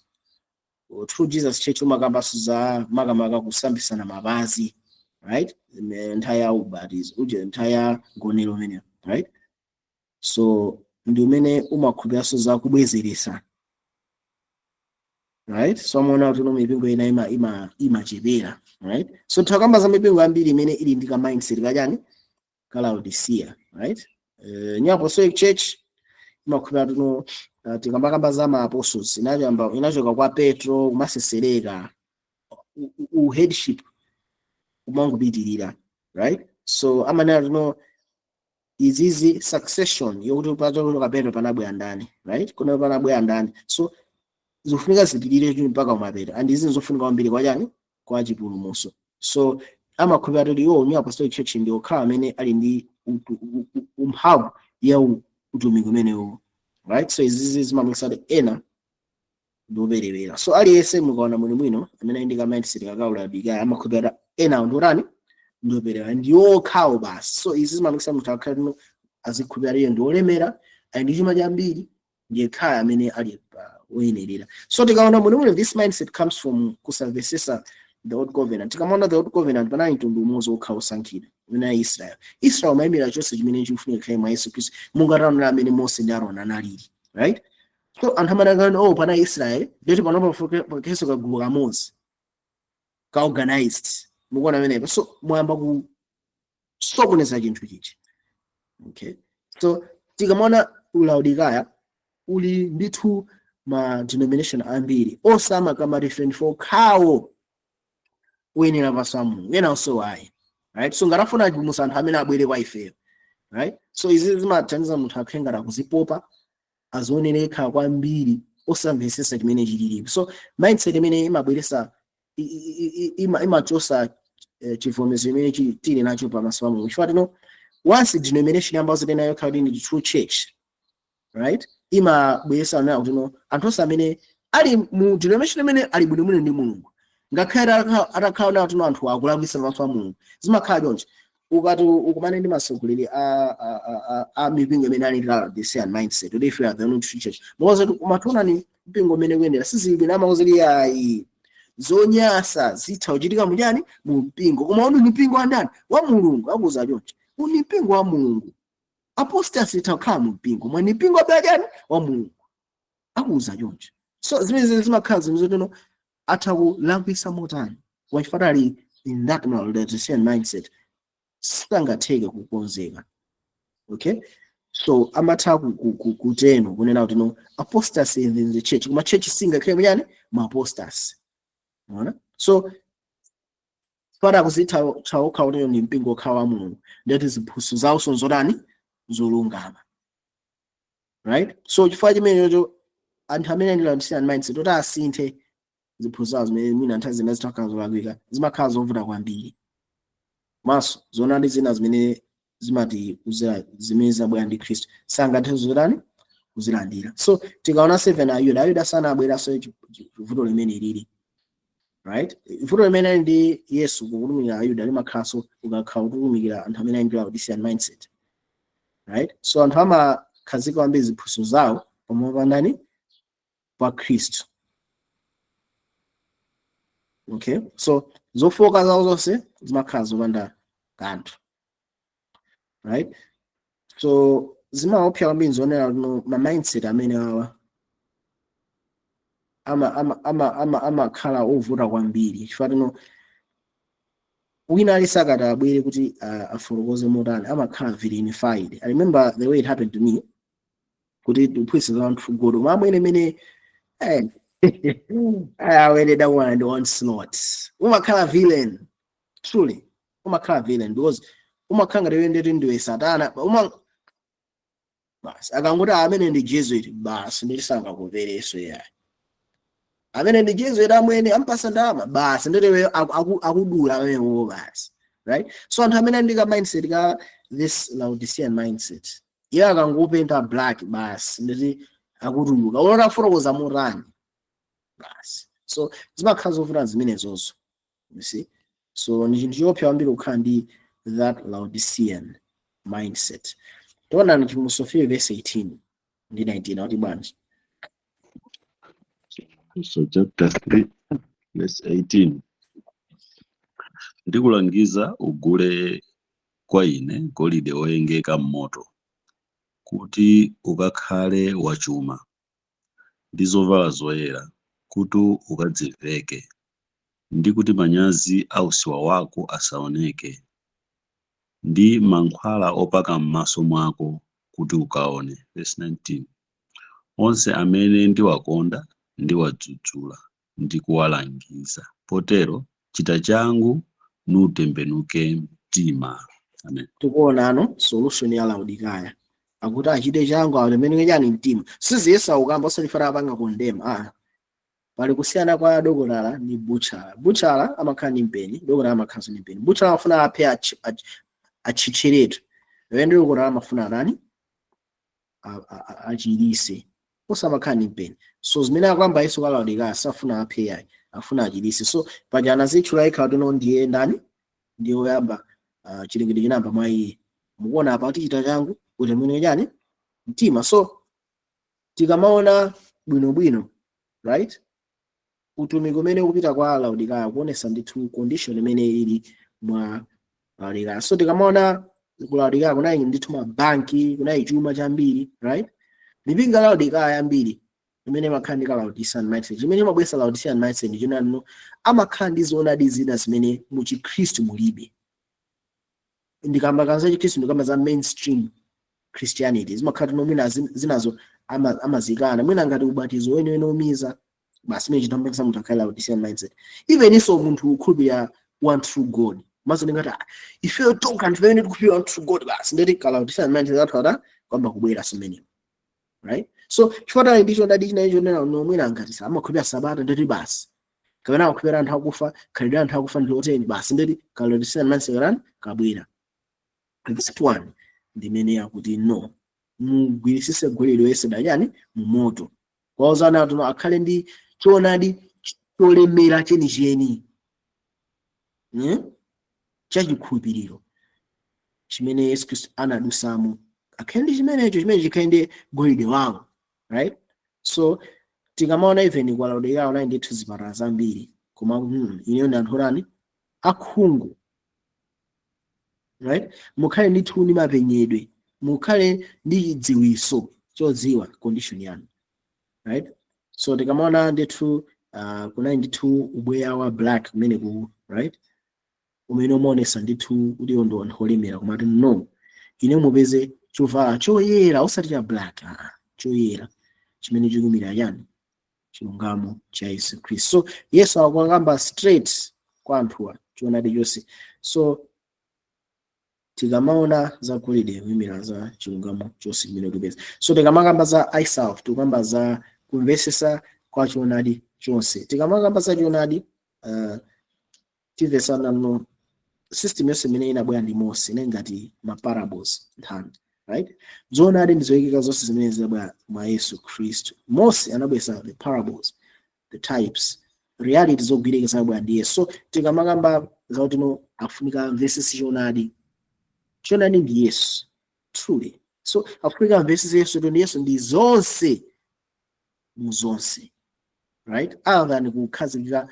True Jesus Church umakambanso za makamaka kusambisana mapazi, right, nthawi ya ubatizo uje, nthawi ya ngonero imeneyo, right? So ndi umene umakhulupiranso za kubwezeresa, right? So amaona kuti mipingo ina imachepera, right? So takamba za mipingo ambiri imene ili ndi ka mindset kachani, ka Laodicea, right? New Apostolic Church imakhulupirira tuno, tikambakamba za ma apostles, inachamba inachoka kwa Petro kumasesereka, u headship umangopitirira, right? So amanena tuno izizi succession yokuti patachoka Petro panabwera ndani, right? Kuna panabwera ndani? So zikufunika zipitirire chini mpaka kumapeto, and izi nzofunika kwambiri kwa chani, kwa chipulumutso. So amakhulupirira kuti iwo New Apostolic Church ndi okhala amene ali ndi umphamvu ya utumiki umenewo, right? So izizi zimapangitsa kuti ena ndioperewera. So aliyense mukaona mwini mwino amene ali ndi ka mindset kakaulalikaya amakhulupirira ena ndiotani, ndioperewera, ndi okhawo basi. So izi zimapangitsa munthu akhale tino azikhulupirira iye ndi olemera, ali ndi chuma chambiri, ndiye khaya amene ali pa woyenerera. So tikaona mwini mwino, this mindset comes from kusamvesesa the Old Covenant. Tikamaona the Old Covenant, panali mtundu umodzi okha osankhidwa umene ali Israel. Israel umayimira chonse chimene chikufunika khale mwa Yesu Khristu, monga taonera amene Mose ndi Aaroni analili, right? So anthu amanakani, oh, pana Israel, ndeti panopa pakheso kagulu kamodzi ka organized. Mukuona amenepo? So mwayamba kusokoneza chinthu chichi. Okay, so tikamaona Laodikaya uli ndithu ma denomination ambiri osama kama different for khawo uyenera paso a Mulungu, ena onso ayi, right? So ngatafuna kupulumutsa anthu amene abwere kwa ifeyo, right? So izi zimathandiza munthu akhale ngati akuzipopa, azionera kwambiri, osamvetsetsa chimene chililipo. So mindset imene imabweresa imachosa chivomezo chimene tili nacho pamaso pa Mulungu, chifukwa tino once denomination yamba zitena yokha kuti ndi true church, right, imabweresa nayo kuti no anthu onse amene ali mu denomination imene ali bwinobwino ndi Mulungu, ngakhale atakhala nawo tino anthu akulakwitsa pamaso pa Mulungu. Zimakhala chonchi: ukati ukumane ndi masogoleri a mipingo imene ali ndi Laodicean mindset, kuti if we are the only true church, mukoza kuti umationa ni mpingo umene kuyendera sizili bwino, amakoza ayi, zonyasa zitha kuchitika muchani, mu mpingo, koma unu ni mpingo wa ndani? Wa Mulungu. Akuza chonchi, uni mpingo wa Mulungu. Apostasy itha kukhala mu mpingo, mwa ni mpingo wa chani, wa Mulungu. Akuza chonchi. So zimene zimakhala zinthu zotino atha kulakwisa motani wachifukwa ali in that Laodicean mindset, sitangatheke kukonzeka. Okay, so amatha kuteno kunena kuti no apostasy in the church, koma church singakhale muchani, ma apostasy. Unaona? So para kuzitha chawokha kuti ndi mpingo okhala wa Mulungu, ndeti ziphunzitso zawo nzotani, zolungama, right? So chifukwa chimenecho anthu amene ali Laodicean mindset, kuti asinthe ziphunzitso zawo zimene mwina nthawi zina zitakhala zolakwika, zimakhala zovuta kwambiri. Maso zona ndi zina zimene zimati kuzera zimene zabwera ndi Khristu sangathe zotani, kuzilandira. So tikaona 7 Ayuda, Ayuda sanabweranso vuto limene lili, right? Vuto limene ali ndi Yesu kukutumikira Ayuda limakhalanso ukakhala kutumikira anthu amene ali ndi Laodicean mindset, right? So anthu amakhazika kwambiri ziphunzitso zawo pamwe pa ndani? Pa Khristu. Okay, so zofoka zawo zonse zimakhala zopanda kanthu, right? So zimaopsa kwambiri zonena no ma mindset amene awa amakhala ovuta kwambiri, chifukwa tino wina ali sakati abwere kuti afotokoze motani, amakhala villainified. I remember the way it happened to me kuti tiphunzitsa za anthu God, koma amwene imene awene dakuwana ndi onslaught, umakhala villain, truly umakhala villain, because umakhala ngati iwe ndeti ndiwe satana. Uma basi akangoti amene ndi Jesuit, basi nditi sangakumvereso yayi. Amene ndi Jesuit, amwene ampasa ndalama, basi nditi iweyo akudula amenewo basi, right? So anthu amene ali ndi ka mindset ka This Laodicean mindset, iye akangopenta black basi nditi akutuluka, ulota fotokoza motani basi. So zimakhala zovuta zimenezozo, you see. So ni chinthu choopsa kwambiri kukhala ndi that Laodicean mindset. Tiona Chivumbulutso 3 verse 18 ndi 19, akuti bwanji? So chapter 3 verse 18: "Ndikulangiza ugule kwa ine golide woyengeka m'moto, kuti ukakhale wachuma, ndi zovala zoyera, kuti ukadziveke, ndi kuti manyazi a usiwa wako asaoneke, ndi mankhwala opaka m'maso mwako, kuti ukaone." Verse 19: "Onse amene ndiwakonda ndiwadzudzula ndi kuwalangiza. Potero chita changu nutembenuke mtima." Amen. Tikuona ano solution ya Laodikaya, akuti achite changu, atembenuke chani? Mtima. Siziyesa ukamba osalifera apanga condemn. Ah, pali kusiyana kwa dokotala ndi butchala. Butchala amakhala ndi mpeni, dokotala amakhalanso ndi mpeni. Butchala amafuna aphe atchitchiretu, pamene dokotala amafuna atani? Achirise. Osamakhala ndi mpeni. So zimene akuyamba Yesu kwa Laodikaya, safuna aphe yayi, afuna achirise. So paja anazitchula yekha kuti ndiye ndani? Ndiye woyamba, chilengedwe chinayamba mwa iye. Mukuona apa kuti chita changu utembenuke chani? Mtima. So tikamaona bwinobwino, right, utumiki umene ukupita kwa Laodikaya kuonesa ndithu condition imene ili mwa Laodikaya. So tikamaona ku Laodikaya kunali ndithu mabanki, kunali chuma chambiri, right? Mipingo ya Laodikaya yambiri imene imakhala ndi ka Laodicean mindset, chimene imabweretsa Laodicean mindset ndi chinano, amakhala ndi zoonadi zina zimene mu Chikhristu mulibe. Ndikamba za Chikhristu, ndikamba za mainstream Christianity, zimakhala tino mwina zinazo amazikana, mwina ngati ubatizo weniweni omiza basi, imene chitambakisa munthu akhale Laodicean mindset. Even iso munthu ukhulupirira one true God, maso ndingati, "Ah, ifeyo tokha anthu pamene tikukhulupirira one true God," basi ndeti ka Laodicean mindset athu ata kwamba kubwera simenemo, right? So chifukwa ndicho ndadi china icho nena nomwina ngati amakhulupirira Sabata, ndeti basi, kapena amakhulupirira anthu akufa, khalidwe anthu akufa ndi oteni, basi ndeti ka Laodicean mindset kalani kabwera. Verse 1 ndimene yakuti no, mugwirisise golide woyesedwa chani? Mu moto. Kwauzana atuno akhale ndi choonadi cholemera chenicheni, Chachikhulupiriro chimene Yesu Khristu anadusamo, akhale ndi chimenecho, chimene chikhale ndi golide wawo, right? So tikamaona even kwa Laodikaya unali ndithu zipatala zambiri, koma ineyo ndi anthu otani? Akhungu, right? Mukhale ndithu ndi mapenyedwe, mukhale ndi chidziwiso chodziwa condition yanu, right? So tikamaona ndithu kunali ndithu ubweya wa black kumene ku, right, umene umaonesa ndithu kuti iwo ndi anthu olemera, komati no, ine mupeze chovala choyera, osati cha black, choyera chimene chikumira chani? Chilungamo cha Yesu Khristu. So Yesu akukamba straight kwa anthuwa choonadi chonse. So tikamaona za golide kuyimira za chilungamo chonse chimene tikupeza. So tikamakamba za iself, tikukamba za kumvesesa kwa choonadi chonse. Tikamakamba za choonadi, timvesana no system yonse imene inabwera ndi Mose inali ngati ma parables, nthano, right? Zoonadi ndizoyikika zonse zimene zinabwera mwa Yesu Khristu. Mose anabwesa the parables, the types. Reality zogwirika zinabwera ndi Yesu. So tikamakamba zakuti no, afunika amvesese choonadi, choonadi ndi Yesu truly. So afunika amvesese Yesu kuti Yesu ndi zonse mu zonse, right? Other than kukhazikika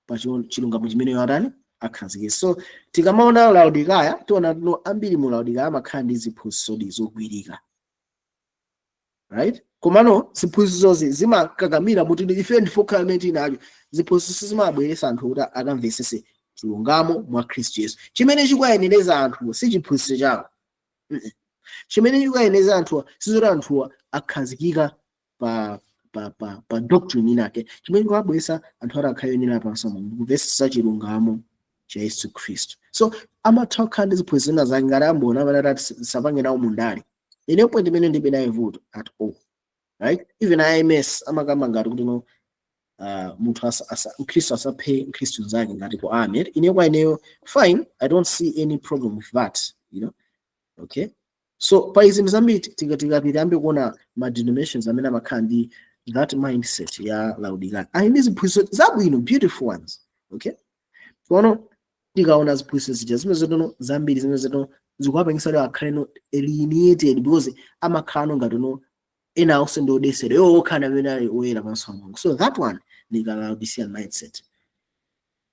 pa chilungamo chimene yatani akhazikika. So tikamaona Laodikaya, tiona no ambiri mu Laodikaya amakhala ndi ziphunzitso zogwirika, right? Komano ziphunzitsozi zimakakamira kuti ife ndife okhala amene tinacho. Ziphunzitso zimabweretsa anthu kuti akamvesese chilungamo mwa Khristu Yesu. Chimene chikuwayenereza anthu si chiphunzitso chawo. Chimene chikuwayenereza anthuwa sizoti anthuwa akhazikika pa doctrine inake. Chimene chikuwabweretsa anthu ati akhale oyenera pamaso pa Mulungu kumvesesa chilungamo cha Yesu Khristu. So amatha kukhala ndi ziphunzitso zina zake ngati ambona amene ati sapange nawo mundale. Ineyo point imene ndibe nayo vuto at all, right? Even IMS amakamba ngati kuti no, munthu asa, mkhristu asaphe mkhristu mnzake ngati ku army. Ineyo kwa ineyo fine, I don't see any problem with that. Okay, so pa izi zambiri tikati kuona ma denominations amene amakhala ndi that mindset ya Laodicea, ali ndi ziphunzitso zabwino, beautiful ones, okay? Kono tikaona ziphunzitso zija zimene zitono zambiri zimene zitono zikuwapangisa kuti akhale no alienated, because amakhala no ngati no ena awonse ndi odetsedwa, iwo okhala amene ali oyera pamaso pa Mulungu. So that one ndi ka Laodicean mindset,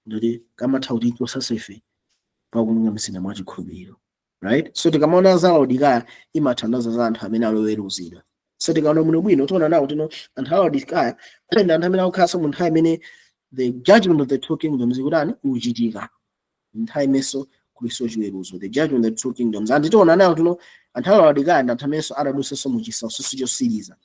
ndoti kamatha kuti ichosanso ife pakulungamitsidwa mwa chikhulupiriro, right? So tikamaona za Laodikaya, imathandiza za anthu amene aloweruzidwa. So tikaona bwino bwino, tiona nawo tino anthu a Laodikaya ndi anthu amene akukhalanso mu nthawi imene the judgment of the two kingdoms ikutani, ukuchitika. Nthawi imenso kuliso chiweruzo, the judgment of the two kingdoms. And tiona nawo tino anthu a Laodikaya ndi anthu amenenso adadusanso mu chisautso chosiriza.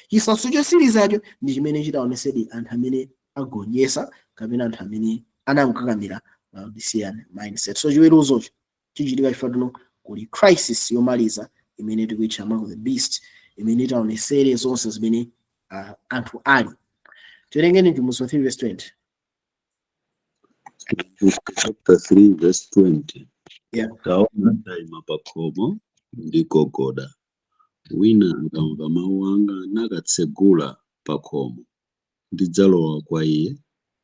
Chisautso chosirizacho ndi chimene chitaonesedi anthu amene agonjetsa kapena anthu amene anamkakamira Laodicean mindset. So chiweruzocho chichitika chifukwa tino kuli crisis yomaliza imene tikuitcha mark of the beast, imene itaonesere zonse zimene anthu ali. Tiwerengeni Chivumbulutso 3 verse 20. Chapter 3 verse 20. Yeah. Taona, ndayima pa khomo ndigogoda. Wina akamva mawu anga nakatsegula pa khomo, ndidzalowa kwa iye,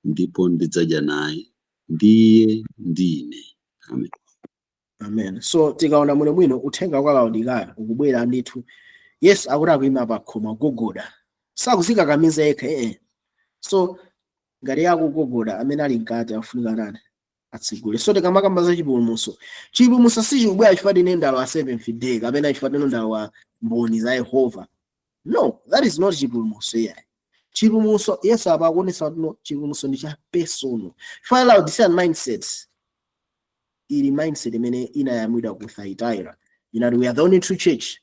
ndipo ndidzadya naye, ndi iye ndi ine. Amen. Amen. So tikaona bwinobwino, uthenga kwa Laodikaya ukubwera ndithu. Yesu akuti akuyima pa khomo, agogoda, sakuzikakamiza yekha. So ngati akugogoda, amene ali mkati afunika nani? Atsegule. So tikamakamba za chipulumutso, chipulumutso sichikubwera chifukwa ine ndalowa Seventh Day kapena chifukwa ine ndalowa Mboni za Yehova. No, that is not chipulumutso, iyayi. Chipulumutso, Yesu apa akuonetsa kuti no, chipulumutso ndi cha personal. Chifukwa Laodicean mindset ili mindset imene inayamwidwa ku Thyatira. We are the only true church.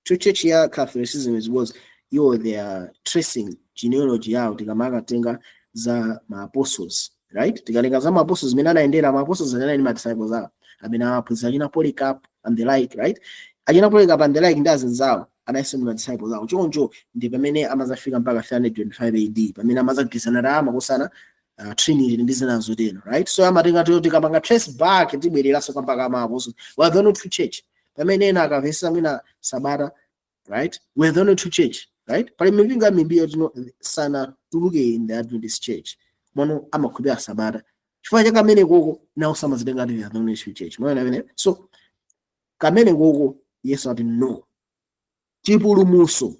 True church ya Catholicism is was iwo, they are tracing genealogy yawo. Tikamakatenga za ma apostles, right, tikatenga za ma apostles zimene anayendera, ma apostles anali ma disciples awo amene amaphunzitsa, achina Polycarp and the like, right? Achina Polycarp and the like ndi azinzawo anayese ma disciples awo. Choncho ndi pamene amazafika mpaka 325 AD, pamene amazagwirizana ta makosana, Trinity ndi zina zotero, right? So amatenga tiyo, tikapanga trace back, tibwereranso mpaka ma apostles. We are the only true church. Pamene ena akamvesa mwina sabata, right? We are the only true church, right? Pali mipingo yambiri tino sanatuluke in the Adventist Church mono, amakhulupirira sabata. Chifukwa cha kamene koko nawo samazitenga kuti we are the only true church. Mwaona amene? So kamene koko Yesu ati no, chipulumutso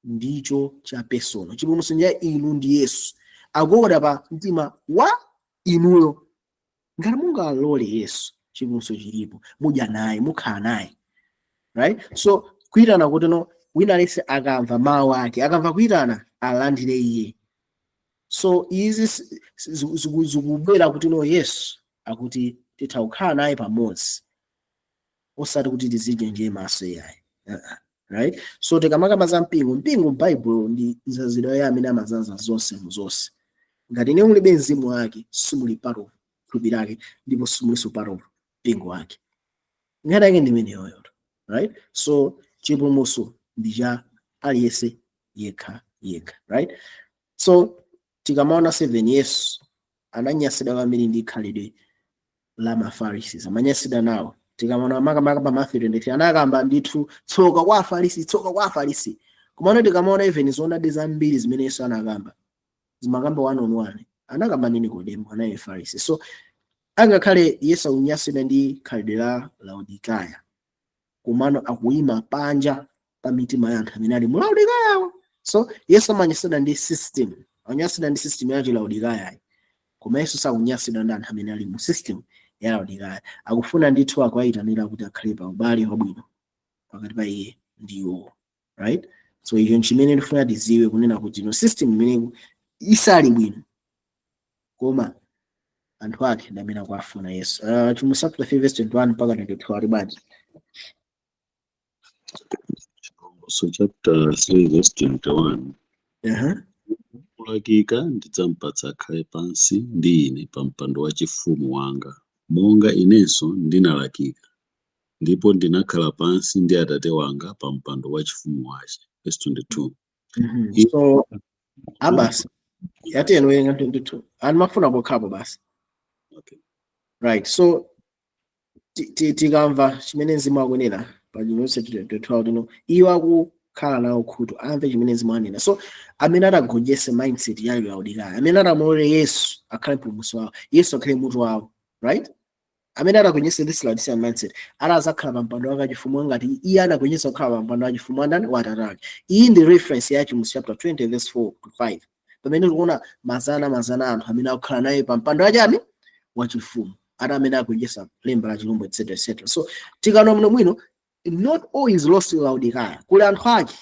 ndicho cha personal. Chipulumutso ndi cha inu ndi Yesu. Agogoda pa mtima wa inuyo. Ngati mungalole Yesu, chipulumutso chilipo, mudya naye, mukhala naye, right? So kuyitana kuti no, wina aliyense akamva mawu ake, akamva kuyitana, alandire iye. So izi zikubwera kuti no, Yesu akuti titha kukhala naye pamodzi, osati kuti tizidye maso, iyayi. Right? So tikamakamba za mpingo, mpingo m'Baibulo ndi mzazidwe ya amene amazaza zonse mu zonse. Ngati ine mulibe mzimu wake, simuli part of thupi lake ndipo simulinso part of mpingo wake. Nkhani yake ndi imeneyoyo, right? So chipulumutso ndi cha aliyense yekha yekha, right? So tikamaona 7, Yesu ananyasidwa kwambiri ndi khalidwe la Mafarisi, amanyasidwa nawo. Tikamaona makamaka pa Matthew 23, anakamba ndithu tsoka kwa Afarisi, tsoka kwa Afarisi. Komano tikamaona even zoonadi zambiri zimene Yesu anakamba, zimakamba one on one, anakamba ndi Nikodemo, anaye Farisi. So angakhale Yesu akunyasidwa ndi khalidwe la Laodikaya, komano akuyima panja pa mitima ya anthu amene ali mu Laodikayawo. So Yesu amanyasidwa ndi system, anyasidwa ndi system ya Laodikayayi, koma Yesu sakunyasidwa ndi anthu amene ali mu system ya Laodikaya. Akufuna ndithu akuwayitanira kuti akhale pa ubale wabwino pakati pa iye ndi iwo, right? So icho nchimene ndifuna tiziwe, kunena kuti no, system imene isali bwino, koma anthu ake ndi amene akuafuna Yesu. Chivumbulutso chapter 3 verse 21 mpaka 22 ali bwanji? Chivumbulutso chapter 3 verse 21. Kulakika ndidzampatsa akhale pansi ndi ine pa mpando wachifumu wanga, monga inenso ndinalakika ndipo ndinakhala pansi ndi Atate wanga pa mpando wachifumu wace. Verse 22. So abasi yatiyeni werenga 22, ani mafuna pokhapo basi. Okay. Right, so Tikamva chimene Mzimu akunena pa Chivumbulutso 12 tino, iwo akukhala nawo khutu amve chimene Mzimu anena. So amene atagonjese mindset ya Laodikaya, amene atamulole Yesu akhale mpulumutsi wawo, Yesu akhale mutu wawo, right, amene atagonjese this Laodicean mindset, atazakhala pa mpando wake wachifumu ngati iye anagonjetsa kukhala pa mpando wachifumu andani? Wa Atate ake. Iyi ndi reference ya Chivumbulutso chapter 20 verse 4 to 5, pamene tikuona mazana mazana anthu amene akukhala naye pa mpando wachani? Wachifumu, ata amene agonjetsa lemba la chilombo, etc etc. So tikaona muno mwino, not all is lost in Laodicea. Kuli anthu ake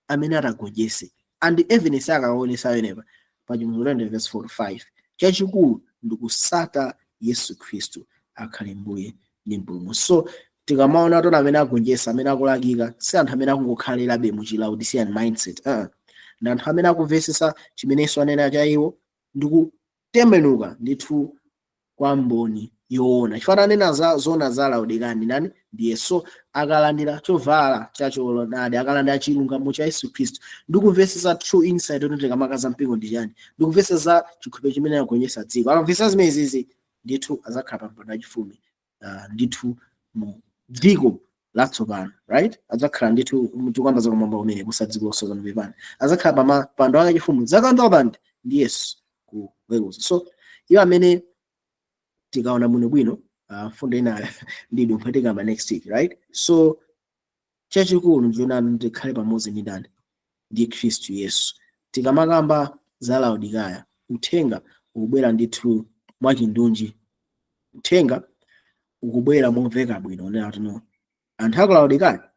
amene atagonjese, and evidence akaonesa ayenepa pa Chivumbulutso 20 verse 4 to 5. Chachikulu ndikusata Yesu Khristu akhale Mbuye ndi Mpulumutsi. So tikamaona tona amene agonjetsa, amene akulakika, si anthu amene akungokhalirabe mu chi Laodicean mindset. Ndi anthu amene akumvetsetsa chimene Yesu anena cha iwo ndikutembenuka ndithu kwa mboni yoona, chifukwa anena za zona za Laodikaya ndi ndani? Ndi Yesu. So akalandira chovala chachoonadi, akalandira chilungamo cha Yesu Khristu ndikumvetsetsa true insight yoti tikamakaza mpingo ndi chani, ndikumvetsetsa chikhulupiriro chimene agonjetsa dziko, akamvetsetsa zimenezizi ndithu azakhala pa mpando wachifumu ndithu mu dziko latsopano, right? Adzakhala ndithu, tikuyamba za kumwamba kumene kusadziko losopano pepani, azakhala pa mapando ake achifumu zaka 1,000 ndi Yesu kuweruza. So iwo amene tikaona bwino bwino, mfundo ina ndi dumphatikamba next week, right? So chachikulu ndichonani? Tikhale pamodzi ndi ndani? Ndi Khristu Yesu. Tikamakamba za Laodikaya, uthenga ukubwera ndithu mwachindunji, uthenga ukubwera momveka bwino onena kuti no, anthu aku Laodikaya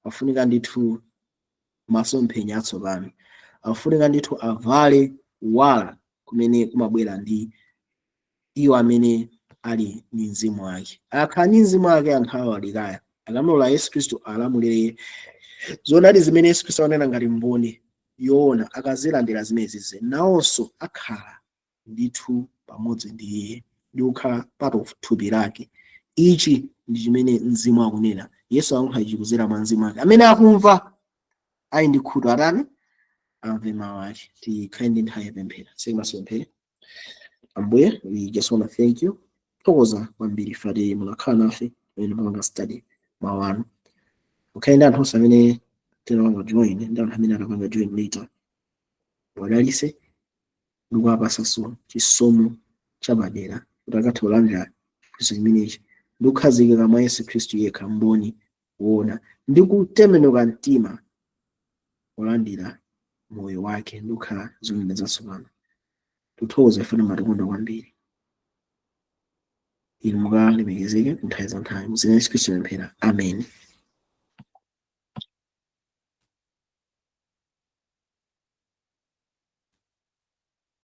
afunika ndithu masomphenya atsopano, afunika ndithu avale kuwala kumene kumabwera ndi iwo amene ali ndi Mzimu wake. Akhala ndi Mzimu wake anthu a Laodikaya, akamlola Yesu Khristu alamulire, zoonadi zimene Yesu Khristu anena ngati mboni yoona, akazilandira zimenezi, nawonso akhala ndithu pamodzi ndi iye ndi kukhala part of thupi lake. Ichi ndi chimene Mzimu akunena. Yesu akuyankhula ichi kudzera mwa Mzimu wake. Amene akumva, ali ndi khutu, atani? Amve mawu ake. Tikhale ndi nthawi yapemphera. Sikumasomphera. Ambuye, we just want to thank you, thokoza kwambiri fati munakhala nafe pamene pamanga study mawu anu. Ukhale ndi anthu onse amene tinapanga join ndi anthu amene atapanga join later. Wadalise ndikuwapasanso chisomo chapadera kuti akathe kulandira chiphunzitso chimenechi ndi kukhazikika mwa Yesu Khristu yekha, mboni woona, ndi kutembenuka mtima kulandira moyo wake ndi kukhala zolengedwa zatsopano. Tuthokoza ife, matikonda kwambiri. Inu mukalemekezeke nthawi za nthawi. Muzina Yesu Khristu pemphera, amen.